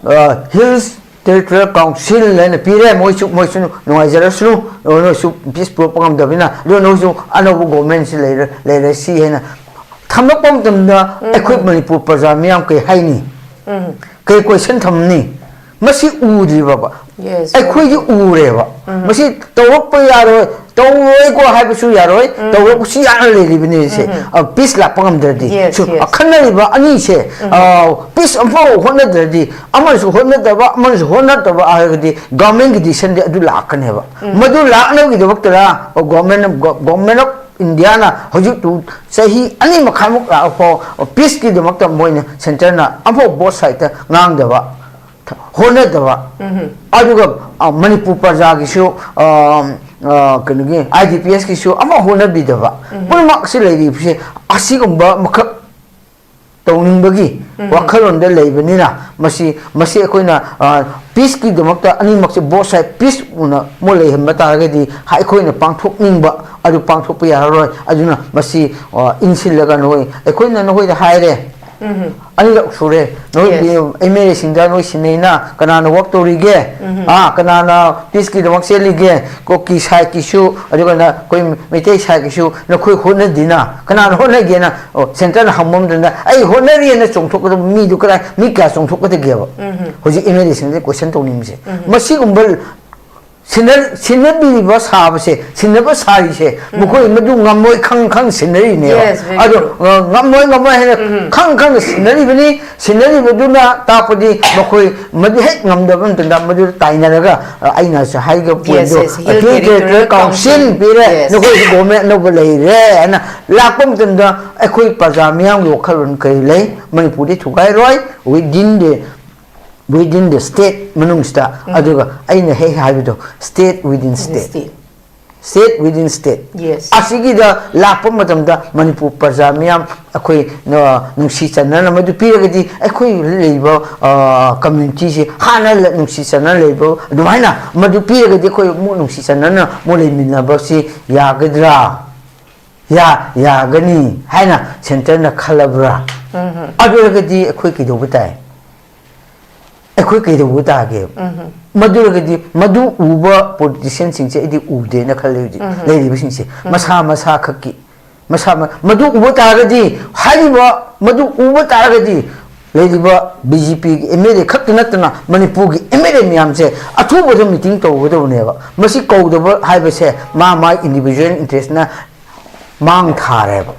ꯑ, ꯍꯤꯜꯁ ꯇꯦꯔꯤꯇꯣꯔꯤꯌꯦꯜ ꯀꯥꯎꯟꯁꯤꯜ ꯍꯥꯏꯅ ꯄꯤꯔꯦ, ꯃꯣꯏꯁꯨ, ꯃꯣꯏꯁꯨ ꯅꯨꯡꯉꯥꯏꯖꯔꯁꯅꯨ, ꯅꯣꯏꯁꯨ ꯄꯤꯁ ꯄꯨꯔꯛꯄ ꯉꯝꯗꯕꯅꯤꯅ, ꯑꯗꯣ ꯅꯣꯏꯁꯨ ꯑꯅꯧꯕ ꯒꯣꯔꯃꯦꯟꯁꯤ ꯂꯩꯔ-, ꯂꯩꯔꯁꯤ ꯍꯥꯏꯅ ꯊꯝꯂꯛꯄ ꯃꯇꯝꯗ ꯑꯩꯈꯣꯏ ꯃꯅꯤꯄꯨꯔ ꯄ꯭ꯔꯖꯥ ꯃꯤꯌꯥꯝ ꯀꯩ ꯍꯥꯏꯅꯤ? ꯀꯩ ꯀꯣꯏꯁꯟ ꯊꯝꯅꯤ? ꯃꯁꯤ ꯎꯗ꯭ꯔꯤꯕꯕ? ꯑꯩꯈꯣꯏꯗꯤ ꯎꯔꯦꯕ꯫ ꯃꯁꯤ ꯇꯧꯔꯛꯄ ꯌꯥꯔꯣꯏ, ꯇꯧꯔꯣꯏꯀꯣ ꯍꯥꯏꯕꯁꯨ ꯌꯥꯔꯣꯏ, ꯇꯧꯔꯛꯄꯁꯨ ꯌꯥꯅ ꯂꯩꯔꯤꯕꯅꯤ ꯁꯦ꯫ ꯄꯤꯁ ꯂꯥꯛꯄ ꯉꯝꯗ꯭ꯔꯗꯤ, ꯁꯨ, ꯈꯟꯅꯔꯤꯕ ꯑꯅꯤꯁꯦ, ꯄꯤꯁ ꯑꯃꯐꯥꯎ ꯍꯣꯠꯅꯗ꯭ꯔꯗꯤ, ꯑꯃꯅꯁꯨ ꯍꯣꯠꯅꯗꯕ, ꯑꯃꯅꯁꯨ ꯍꯣꯠꯅꯗꯕ ꯍꯥꯏꯔꯒꯗꯤ ꯒꯚꯔꯟꯃꯦꯟꯒꯤ ꯗꯤꯁꯤꯖꯟꯗꯤ ꯑꯗꯨ ꯂꯥꯛꯀꯅꯦꯕ꯫ ꯃꯗꯨ ꯂꯥꯛꯅꯕꯒꯤꯗꯃꯛꯇꯗ ꯒꯣꯔꯃꯦꯟ, ꯒꯣ-, ꯒꯣꯔꯃꯦꯟ ꯑꯣꯐ ꯏꯟꯗꯤꯌꯥꯅ ꯍꯧꯖꯤꯛ ꯇꯨ ꯆꯍꯤ ꯑꯅꯤ ꯃꯈꯥꯏꯃꯨꯛ ꯂꯥꯛꯑꯐꯥꯎ ꯄꯤꯁꯀꯤꯗꯃꯛꯇ ꯃꯣꯏꯅ ꯁꯦꯟꯇꯔꯅ ꯑꯃꯐꯥꯎ ꯕꯣꯠ ꯁꯥꯏꯠꯇ ꯉꯥꯡꯗꯕ, ꯍꯣꯠꯅꯗꯕ, ꯑꯗꯨꯒ, ꯑ, ꯃꯅꯤꯄꯨꯔ ꯄ꯭ꯔꯖꯥꯒꯤꯁꯨ, ꯑ, ꯑ, ꯀꯩꯅꯣꯒꯤ ꯑꯥꯏ ꯗꯤ ꯄꯤ ꯑꯦꯁꯀꯤꯁꯨ ꯑꯃ ꯍꯣꯠꯅꯕꯤꯗꯕ, ꯄꯨꯝꯅꯃꯛꯁꯤ ꯂꯩꯔꯤꯕꯁꯦ ꯑꯁꯤꯒꯨꯝꯕ ꯃꯈꯛ ꯇꯧꯅꯤꯡꯕꯒꯤ ꯋꯥꯈꯜꯂꯣꯟꯗ ꯂꯩꯕꯅꯤꯅ, ꯃꯁꯤ ꯃꯁꯤ ꯑꯩꯈꯣꯏꯅ ꯄꯤꯁꯀꯤꯗꯃꯛꯇ ꯑꯅꯤꯃꯛꯁꯦ, ꯕꯣꯠ ꯁꯥꯏꯠ ꯄꯤꯁ ꯎꯅ ꯃꯣꯏ ꯂꯩꯍꯟꯕ ꯇꯥꯔꯒꯗꯤ ꯑꯩꯈꯣꯏꯅ ꯄꯥꯡꯊꯣꯛꯅꯤꯡꯕ ꯑꯗꯨ ꯄꯥꯡꯊꯣꯛꯄ ꯌꯥꯔꯔꯣꯏ꯫ ꯑꯗꯨꯅ ꯃꯁꯤ ꯏꯟꯁꯤꯜꯂꯒ ꯅꯈꯣꯏ, ꯑꯩꯈꯣꯏꯅ ꯅꯈꯣꯏꯗ ꯍꯥꯏꯔꯦ, ꯑꯅꯤꯔꯛ ꯁꯨꯔꯦ ꯅꯈꯣꯏꯒꯤ ꯑꯦꯝ ꯑꯦꯜ ꯑꯦꯁꯤꯡꯗ ꯅꯣꯏ ꯁꯤꯟꯅꯩꯅ, ꯀꯅꯥꯅ ꯋꯥꯛ ꯇꯧꯔꯤꯒꯦ? ꯑꯥ, ꯀꯅꯥꯅ ꯄꯤꯁꯀꯤꯗꯃꯛ ꯆꯦꯜꯂꯤꯒꯦ? ꯀꯣꯀꯤ ꯁꯥꯏꯠꯀꯤꯁꯨ, ꯑꯗꯨꯒ ꯑꯩꯈꯣꯏ ꯃꯩꯇꯩ ꯁꯥꯏꯠꯀꯤꯁꯨ ꯅꯈꯣꯏ ꯍꯣꯠꯅꯗꯦꯅ꯫ ꯀꯅꯥꯅ ꯍꯣꯠꯅꯒꯦꯅ? ꯑꯣ, ꯁꯦꯟꯇꯔꯅ ꯍꯪꯕ ꯃꯇꯝꯗ ꯑꯩ ꯍꯣꯠꯅꯔꯤꯑꯅ ꯆꯣꯡꯊꯣꯛꯀꯗꯕ ꯃꯤꯗꯨ ꯀꯗꯥꯏ, ꯃꯤ ꯀꯌꯥ ꯆꯣꯡꯊꯣꯛꯀꯗꯒꯦꯕ? ꯍꯧꯖꯤꯛ ꯑꯦꯝ ꯑꯦꯜ ꯑꯦꯁꯤꯡꯗ ꯀꯣꯏꯁꯟ ꯇꯧꯅꯤꯡꯕꯁꯦ ꯃꯁꯤꯒꯨꯝꯕ ꯁꯤꯟꯅ-, ꯁꯤꯟꯅꯕꯤꯔꯤꯕ ꯁꯥꯕꯁꯦ, ꯁꯤꯟꯅꯕ ꯁꯥꯔꯤꯁꯦ, ꯃꯈꯣꯏ ꯃꯗꯨ ꯉꯝꯃꯣꯏ ꯈꯪ ꯈꯪ ꯁꯤꯟꯅꯔꯤꯅꯦꯕ꯫ Yes, very ꯑꯗꯣ, true. ꯑ, ꯉꯝꯃꯣꯏ ꯉꯝꯃꯣꯏ ꯍꯥꯏꯅ ꯈꯪ ꯈꯪꯅ ꯁꯤꯟꯅꯔꯤꯕꯅꯤ꯫ ꯁꯤꯟꯅꯔꯤꯕꯗꯨꯅ ꯇꯥꯛꯄꯗꯤ ꯃꯈꯣꯏ ꯃꯗꯨ ꯍꯦꯛ ꯉꯝꯗꯕ ꯃꯇꯝꯗ ꯃꯗꯨꯗ ꯇꯥꯏꯅꯔꯒ, ꯑ, ꯑꯩꯅꯁꯨ ꯍꯥꯏꯈꯤꯕ Yes, ꯄꯣꯏꯟꯗꯣ, yes, Hill Appeal Territorial Territorial Council Council. ꯄꯤꯔꯦ, Yes. ꯅꯈꯣꯏꯁꯨ ꯒꯣꯔꯃꯦꯟ ꯑꯅꯧꯕ ꯂꯩꯔꯦ ꯍꯥꯏꯅ ꯂꯥꯛꯄ ꯃꯇꯝꯗ ꯑꯩꯈꯣꯏ ꯄ꯭ꯔꯖꯥ ꯃꯤꯌꯥꯝꯒꯤ ꯋꯥꯈꯜꯂꯣꯟ ꯀꯔꯤ ꯂꯩ? ꯃꯅꯤꯄꯨꯔꯗꯤ ꯊꯨꯒꯥꯏꯔꯣꯏ, within the within the state ꯃꯅꯨꯡꯁꯤꯗ꯫ ꯑꯗꯨꯒ ꯑꯩꯅ ꯍꯦꯛ ꯍꯥꯏꯕꯗꯣ, state within state, state within state. Yes. ꯑꯁꯤꯒꯤꯗ ꯂꯥꯛꯄ ꯃꯇꯝꯗ ꯃꯅꯤꯄꯨꯔ ꯄ꯭ꯔꯖꯥ ꯃꯤꯌꯥꯝ ꯑꯩꯈꯣꯏ, ꯑ, ꯅꯨꯡꯁꯤ ꯆꯥꯟꯅꯅ ꯃꯗꯨ ꯄꯤꯔꯒꯗꯤ ꯑꯩꯈꯣꯏ ꯂꯩꯔꯤꯕ, ꯑ, community ꯁꯤ ꯍꯥꯟꯅ ꯂ-, ꯅꯨꯡꯁꯤ ꯆꯥꯟꯅꯅ ꯂꯩꯕ ꯑꯗꯨꯃꯥꯏꯅ ꯃꯗꯨ ꯄꯤꯔꯒꯗꯤ ꯑꯩꯈꯣꯏ ꯑꯃꯨꯛ ꯅꯨꯡꯁꯤ ꯆꯥꯟꯅꯅ ꯑꯃꯨꯛ ꯂꯩꯃꯤꯟꯅꯕꯁꯤ ꯌꯥꯒꯗ꯭ꯔꯥ? ꯌꯥ-, ꯌꯥꯒꯅꯤ ꯍꯥꯏꯅ ꯁꯦꯟꯇꯔꯅ ꯈꯜꯂꯕ꯭ꯔꯥ? ꯑꯗꯨ ꯑꯣꯏꯔꯒꯗꯤ ꯑꯩꯈꯣꯏ ꯀꯩꯗꯧꯕ ꯇꯥꯏ? ꯑꯩꯈꯣꯏ ꯀꯩꯗꯧꯕ ꯇꯥꯒꯦ? ꯃꯗꯨ ꯑꯣꯏꯔꯒꯗꯤ ꯃꯗꯨ ꯎꯕ ꯄꯣꯂꯤꯇꯤꯁꯤꯌꯥꯟꯁꯤꯡꯁꯦ ꯑꯩꯗꯤ ꯎꯗꯦꯅ ꯈꯜꯂꯦ ꯍꯧꯖꯤꯛ ꯂꯩꯔꯤꯕꯁꯤꯡꯁꯦ꯫ ꯃꯁꯥ ꯃꯁꯥ ꯈꯛꯀꯤ, ꯃꯁꯥ ꯃ-, ꯃꯗꯨ ꯎꯕ ꯇꯥꯔꯒꯗꯤ, ꯍꯥꯏꯔꯤꯕ ꯃꯗꯨ ꯎꯕ ꯇꯥꯔꯒꯗꯤ ꯂꯩꯔꯤꯕ ꯕꯤ ꯖꯦ ꯄꯤꯒꯤ ꯑꯦꯝ ꯑꯦꯜ ꯑꯦ ꯈꯛꯇ ꯅꯠꯇꯅ ꯃꯅꯤꯄꯨꯔꯒꯤ ꯑꯦꯝ ꯑꯦꯜ ꯑꯦ ꯃꯌꯥꯝꯁꯦ ꯑꯊꯨꯕꯗ ꯃꯤꯇꯤꯡ ꯇꯧꯒꯗꯕꯅꯦꯕ꯫ ꯃꯁꯤ ꯀꯧꯗꯕ ꯍꯥꯏꯕꯁꯦ ꯃꯥ ꯃꯥ individual interest ꯅ ꯃꯥꯡ ꯊꯥꯔꯦꯕ꯫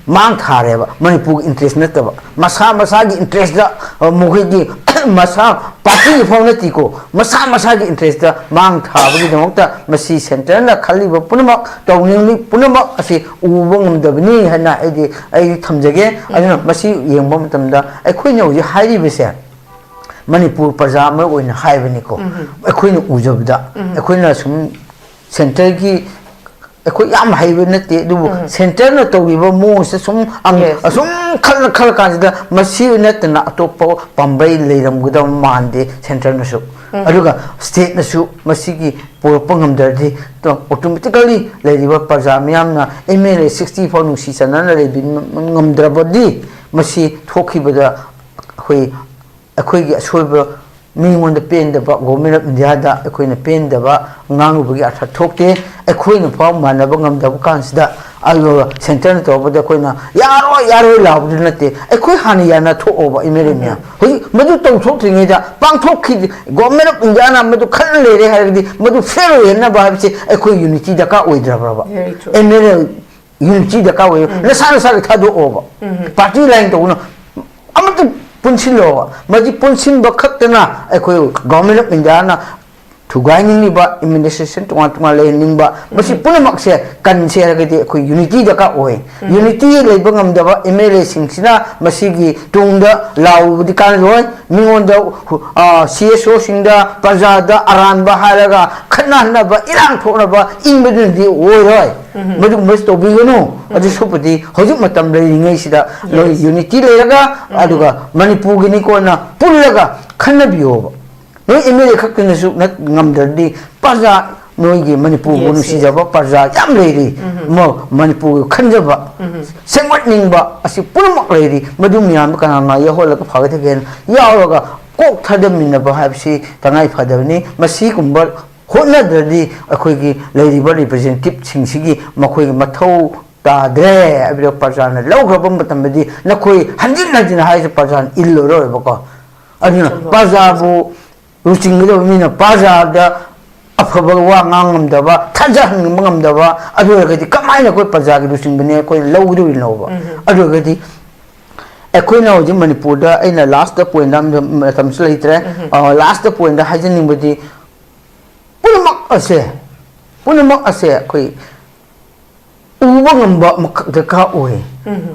ꯃꯥꯡ ꯊꯥꯔꯦꯕ꯫ ꯃꯅꯤꯄꯨꯔꯒꯤ interest ꯅꯠꯇꯕ, ꯃꯁꯥ ꯃꯁꯥꯒꯤ interest ꯇ, ꯑ, ꯃꯈꯣꯏꯒꯤ ꯃꯁꯥ ꯄꯥꯔꯇꯤꯒꯤ ꯐꯥꯎ ꯅꯠꯇꯦꯀꯣ, ꯃꯁꯥ ꯃꯁꯥꯒꯤ interest ꯇ ꯃꯥꯡ ꯊꯥꯕꯒꯤꯗꯃꯛꯇ ꯃꯁꯤ ꯁꯦꯟꯇꯔꯅ ꯈꯜꯂꯤꯕ ꯄꯨꯝꯅꯃꯛ, ꯇꯧꯅꯤꯡꯂꯤ ꯄꯨꯝꯅꯃꯛ ꯑꯁꯤ ꯎꯕ ꯉꯝꯗꯕꯅꯤ ꯍꯥꯏꯅ ꯑꯩꯗꯤ, ꯑꯩ ꯊꯝꯖꯒꯦ꯫ ꯑꯗꯨꯅ ꯃꯁꯤ ꯌꯦꯡꯕ ꯃꯇꯝꯗ ꯑꯩꯈꯣꯏꯅ ꯍꯧꯖꯤꯛ ꯍꯥꯏꯔꯤꯕꯁꯦ ꯃꯅꯤꯄꯨꯔ ꯄ꯭ꯔꯖꯥ ꯑꯃ ꯑꯣꯏꯅ ꯍꯥꯏꯕꯅꯤꯀꯣ꯫ ꯑꯩꯈꯣꯏꯅ ꯎꯖꯕꯗ, ꯑꯩꯈꯣꯏꯅ ꯁꯨꯝ ꯁꯦꯟꯇꯔꯒꯤ ꯑꯩꯈꯣꯏ ꯌꯥꯝ ꯍꯩꯕ ꯅꯠꯇꯦ, ꯑꯗꯨꯕꯨ ꯁꯦꯟꯇꯔꯅ ꯇꯧꯔꯤꯕ ꯃꯑꯣꯡꯁꯦ ꯁꯨꯝ ꯑꯪ-, Yes. ꯑꯁꯨꯝ ꯈꯜꯂ ꯈꯜꯂ ꯀꯥꯟꯁꯤꯗ ꯃꯁꯤ ꯅꯠꯇꯅ ꯑꯇꯣꯞꯄ ꯄꯥꯝꯕꯩ ꯂꯩꯔꯝꯒꯗꯕ ꯃꯥꯟꯗꯦ ꯁꯦꯟꯇꯔꯅꯁꯨ꯫ ꯑꯗꯨꯒ ꯁ꯭ꯇꯦꯠꯅꯁꯨ ꯃꯁꯤꯒꯤ ꯄꯨꯔꯛꯄ ꯉꯝꯗ꯭ꯔꯗꯤ, automatically ꯂꯩꯔꯤꯕ ꯄ꯭ꯔꯖꯥ ꯃꯤꯌꯥꯝꯅ M L A sixty ꯐꯥꯎ ꯅꯨꯡꯁꯤ ꯆꯥꯟꯅꯅ ꯂꯩꯕꯤ ꯉꯝꯗ꯭ꯔꯕꯗꯤ ꯃꯁꯤ ꯊꯣꯛꯈꯤꯕꯗ ꯑꯩꯈꯣꯏ, ꯑꯩꯈꯣꯏꯒꯤ ꯑꯁꯣꯏꯕ, ꯃꯤꯉꯣꯟꯗ ꯄꯦꯟꯗꯕ, Government of India ꯗ ꯑꯩꯈꯣꯏꯅ ꯄꯦꯟꯗꯕ ꯉꯥꯡꯂꯨꯕꯒꯤ ꯑꯔꯊ ꯊꯣꯛꯇꯦ꯫ ꯑꯩꯈꯣꯏꯅ ꯐꯥꯎ ꯃꯥꯟꯅꯕ ꯉꯝꯗꯕ ꯀꯥꯟꯁꯤꯗ, ꯑꯗꯨꯒ ꯁꯦꯟꯇꯔꯅ ꯇꯧꯔꯛꯄꯗ ꯑꯩꯈꯣꯏꯅ "ꯌꯥꯔꯣꯏ, ꯌꯥꯔꯣꯏ" ꯂꯥꯎꯕꯗꯨ ꯅꯠꯇꯦ꯫ ꯑꯩꯈꯣꯏ ꯍꯥꯟꯅ ꯌꯥꯅ ꯊꯣꯛꯑꯣꯕ, M L A ꯃꯌꯥꯝ꯫ ꯍꯧꯖꯤꯛ ꯃꯗꯨ ꯇꯧꯊꯣꯛꯇ꯭ꯔꯤꯉꯩꯗ, ꯄꯥꯡꯊꯣꯛꯈꯤ, Government of India ꯅ ꯃꯗꯨ ꯈꯟꯅ ꯂꯩꯔꯦ ꯍꯥꯏꯔꯒꯗꯤ, ꯃꯗꯨ fail ꯑꯣꯏꯍꯟꯅꯕ ꯍꯥꯏꯕꯁꯤ ꯑꯩꯈꯣꯏ unity ꯗꯔꯀꯥꯔ ꯑꯣꯏꯗ꯭ꯔꯕ꯭ꯔꯕ? Very true. M L A unity ꯗꯔꯀꯥꯔ ꯑꯣꯏ꯫ ꯅꯁꯥ ꯅꯁꯥꯒꯤ ꯊꯥꯗꯣꯛꯑꯣꯕ꯫ Party line ꯇꯧꯒꯅꯨ꯫ ꯑꯃꯠꯇ ꯄꯨꯟꯁꯤꯜꯂꯣꯕ꯫ ꯃꯁꯤ ꯄꯨꯟꯁꯤꯟꯕ ꯈꯛꯇꯅ ꯑꯩꯈꯣꯏ Government of India ꯅ ꯊꯨꯒꯥꯏꯅꯤꯡꯂꯤꯕ, administration ꯇꯣꯉꯥꯟ ꯇꯣꯉꯥꯟ ꯂꯩꯍꯟꯅꯤꯡꯕ, ꯃꯁꯤ ꯄꯨꯝꯅꯃꯛꯁꯦ ꯀꯟꯁꯦ ꯍꯥꯏꯔꯒꯗꯤ ꯑꯩꯈꯣꯏ unity ꯗꯔꯀꯥꯔ ꯑꯣꯏ꯫ Unity ꯂꯩꯕ ꯉꯝꯗꯕ M L A ꯁꯤꯡꯁꯤꯅ ꯃꯁꯤꯒꯤ ꯇꯨꯡꯗ ꯂꯥꯎꯔꯨꯕꯗꯤ ꯀꯥꯟꯅꯔꯣꯏ꯫ ꯃꯤꯉꯣꯟꯗ, ꯑ, C S O ꯁꯤꯡꯗ, ꯄ꯭ꯔꯖꯥꯗ ꯑꯔꯥꯟꯕ ꯍꯥꯏꯔꯒ ꯈꯠꯅꯍꯟꯅꯕ, ꯏꯔꯥꯡ ꯊꯣꯛꯅꯕ ꯏꯟꯕꯗꯨꯅꯗꯤ ꯑꯣꯏꯔꯣꯏ꯫ ꯃꯗꯨꯒꯨꯝꯕꯁꯨ ꯇꯧꯕꯤꯒꯅꯨ꯫ ꯑꯗꯨ ꯁꯨꯞꯄꯗꯤ ꯍꯧꯖꯤꯛ ꯃꯇꯝ ꯂꯩꯔꯤꯉꯩꯁꯤꯗ ꯅꯣꯏ Yes. unity ꯂꯩꯔꯒ, ꯑꯗꯨꯒ ꯃꯅꯤꯄꯨꯔꯒꯤꯅꯤ ꯀꯣꯟꯅ ꯄꯨꯜꯂꯒ ꯈꯟꯅꯕꯤꯌꯣꯕ꯫ ꯅꯣꯏ M L A ꯈꯛꯇꯅꯁꯨ ꯅꯠ-, ꯉꯝꯗ꯭ꯔꯗꯤ ꯄ꯭ꯔꯖꯥ, ꯅꯣꯏꯒꯤ ꯃꯅꯤꯄꯨꯔꯕꯨ Yes, yes. ꯅꯨꯡꯁꯤꯖꯕ ꯄ꯭ꯔꯖꯥ ꯌꯥꯝ ꯂꯩꯔꯤ꯫ ꯃ-, ꯃꯅꯤꯄꯨꯔꯒꯤ ꯈꯟꯖꯕ, ꯁꯦꯝꯒꯠꯅꯤꯡꯕ ꯑꯁꯤ ꯄꯨꯝꯅꯃꯛ ꯂꯩꯔꯤ꯫ ꯃꯗꯨ ꯃꯌꯥꯝꯗꯨ ꯀꯅꯥ ꯀꯅꯥ ꯌꯥꯎꯍꯜꯂꯒ ꯐꯒꯗꯒꯦꯅ ꯌꯥꯎꯔꯒ ꯀꯣꯛ ꯊꯥꯗꯃꯤꯟꯅꯕ ꯍꯥꯏꯕꯁꯤ ꯇꯉꯥꯏ ꯐꯗꯕꯅꯤ꯫ ꯃꯁꯤꯒꯨꯝꯕ ꯍꯣꯠꯅꯗ꯭ꯔꯗꯤ ꯑꯩꯈꯣꯏꯒꯤ ꯂꯩꯔꯤꯕ representative ꯁꯤꯡꯁꯤꯒꯤ ꯃꯈꯣꯏꯒꯤ ꯃꯊꯧ ꯇꯥꯗ꯭ꯔꯦ ꯍꯥꯏꯕꯗꯣ ꯄ꯭ꯔꯖꯥꯅ ꯂꯧꯈ꯭ꯔꯕ ꯃꯇꯝꯗꯗꯤ ꯅꯈꯣꯏ ꯍꯟꯖꯤꯟ ꯍꯟꯖꯤꯟ ꯍꯥꯏꯔꯁꯨ ꯄ꯭ꯔꯖꯥꯅ ꯏꯜꯂꯔꯣꯏꯕꯀꯣ꯫ ꯑꯗꯨꯅ ꯆꯨꯝꯕ꯫ ꯄ꯭ꯔꯖꯥꯕꯨ ꯂꯨꯆꯤꯡꯒꯗꯕ ꯃꯤꯅ ꯄ꯭ꯔꯖꯥꯗ ꯑꯐꯕ ꯋꯥ ꯉꯥꯡ ꯉꯝꯗꯕ, ꯊꯥꯖꯍꯟꯕ ꯉꯝꯗꯕ, ꯑꯗꯨ ꯑꯣꯏꯔꯒꯗꯤ ꯀꯃꯥꯏꯅ ꯑꯩꯈꯣꯏ ꯄ꯭ꯔꯖꯥꯒꯤ ꯂꯨꯆꯤꯡꯕꯅꯦ ꯑꯩꯈꯣꯏꯅ ꯂꯧꯒꯗꯧꯔꯤꯅꯣꯕ? ꯑꯗꯨ ꯑꯣꯏꯔꯒꯗꯤ ꯑꯩꯈꯣꯏꯅ ꯍꯧꯖꯤꯛ ꯃꯅꯤꯄꯨꯔꯗ, ꯑꯩꯅ last point ꯑꯃ, ꯃꯇꯝꯁꯨ ꯂꯩꯇ꯭ꯔꯦ, ꯑ, last point ꯍꯥꯏꯖꯅꯤꯡꯕꯗꯤ ꯄꯨꯝꯅꯃꯛ ꯑꯁꯦ, ꯄꯨꯝꯅꯃꯛ ꯑꯁꯦ ꯑꯩꯈꯣꯏ ꯎꯕ ꯉꯝꯕ ꯑꯃꯈꯛ ꯗꯔꯀꯥꯔ ꯑꯣꯏ꯫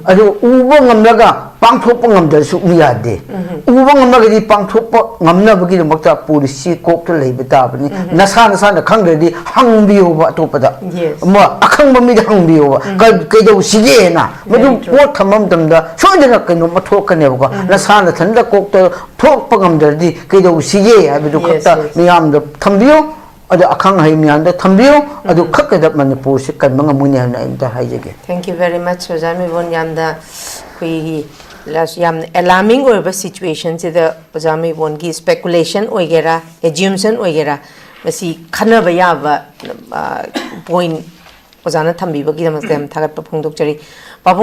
ꯑꯗꯨ ꯎꯕ ꯉꯝꯂꯒ ꯄꯥꯡꯊꯣꯛꯄ ꯉꯝꯗ꯭ꯔꯁꯨ ꯎ ꯌꯥꯗꯦ꯫ ꯎꯕ ꯉꯝꯂꯒꯗꯤ ꯄꯥꯡꯊꯣꯛꯄ ꯉꯝꯅꯕꯒꯤꯗꯃꯛꯇ ꯄꯣꯂꯤꯁꯤ ꯀꯣꯛꯇ ꯂꯩꯕ ꯇꯥꯕꯅꯤ꯫ ꯅꯁꯥ ꯅꯁꯥꯅ ꯈꯪꯗ꯭ꯔꯗꯤ ꯍꯪꯕꯤꯌꯣꯕ ꯑꯇꯣꯞꯄꯗ꯫ Yes. ꯑꯃ ꯑꯈꯪꯕ ꯃꯤꯗ ꯍꯪꯕꯤꯌꯣꯕ꯫ ꯀ- ꯀꯩꯗꯧꯁꯤꯒꯦꯅ꯫ ꯃꯗꯨ Very true. ꯄꯣꯠ ꯊꯝꯕ ꯃꯇꯝꯗ ꯁꯣꯏꯗꯅ ꯀꯩꯅꯣꯝꯃ ꯊꯣꯛꯀꯅꯦꯕꯀꯣ꯫ ꯅꯁꯥ ꯅꯊꯟꯗ ꯀꯣꯛꯇ ꯊꯣꯛꯄ ꯉꯝꯗ꯭ꯔꯗꯤ ꯀꯩꯗꯧꯁꯤꯒꯦ ꯍꯥꯏꯕꯗꯨ Yes, ꯈꯛꯇ yes. ꯃꯤꯌꯥꯝꯗ ꯊꯝꯕꯤꯌꯨ꯫ ꯑꯗꯣ ꯑꯈꯪ ꯑꯍꯩ ꯃꯤꯌꯥꯝꯗ ꯊꯝꯕꯤꯌꯨ꯫ ꯑꯗꯨ ꯈꯛꯇꯗ ꯃꯅꯤꯄꯨꯔꯁꯤ ꯀꯟꯕ ꯉꯝꯃꯣꯏꯅꯤ ꯍꯥꯏꯅ ꯑꯩ ꯑꯝꯇ ꯍꯥꯏꯖꯒꯦ꯫ Thank you very much, ꯑꯣꯖꯥ ꯃꯤꯕꯣꯟ꯫ ꯌꯥꯝꯅ ꯑꯩꯈꯣꯏꯒꯤ ꯂꯥꯁ-, ꯌꯥꯝꯅ ꯑꯦꯂꯥꯔꯃꯤꯡ ꯑꯣꯏꯕ ꯁꯤꯆꯨꯋꯦꯁꯟꯁꯤꯗ ꯑꯣꯖꯥ ꯃꯤꯕꯣꯟꯒꯤ ꯁ꯭ꯄꯦꯀꯨꯂꯦꯁꯟ ꯑꯣꯏꯒꯦꯔꯥ, ꯑꯦꯖ꯭ꯌꯨꯝꯁꯟ ꯑꯣꯏꯒꯦꯔꯥ, ꯃꯁꯤ ꯈꯟꯅꯕ ꯌꯥꯕ ꯄꯣꯏꯟ ꯑꯣꯖꯥꯅ ꯊꯝꯕꯤꯕꯒꯤꯗꯃꯛꯇ ꯌꯥꯝ ꯊꯥꯒꯠꯄ ꯐꯣꯡꯗꯣꯛꯆꯔꯤ꯫ ꯄꯥꯕꯨꯡ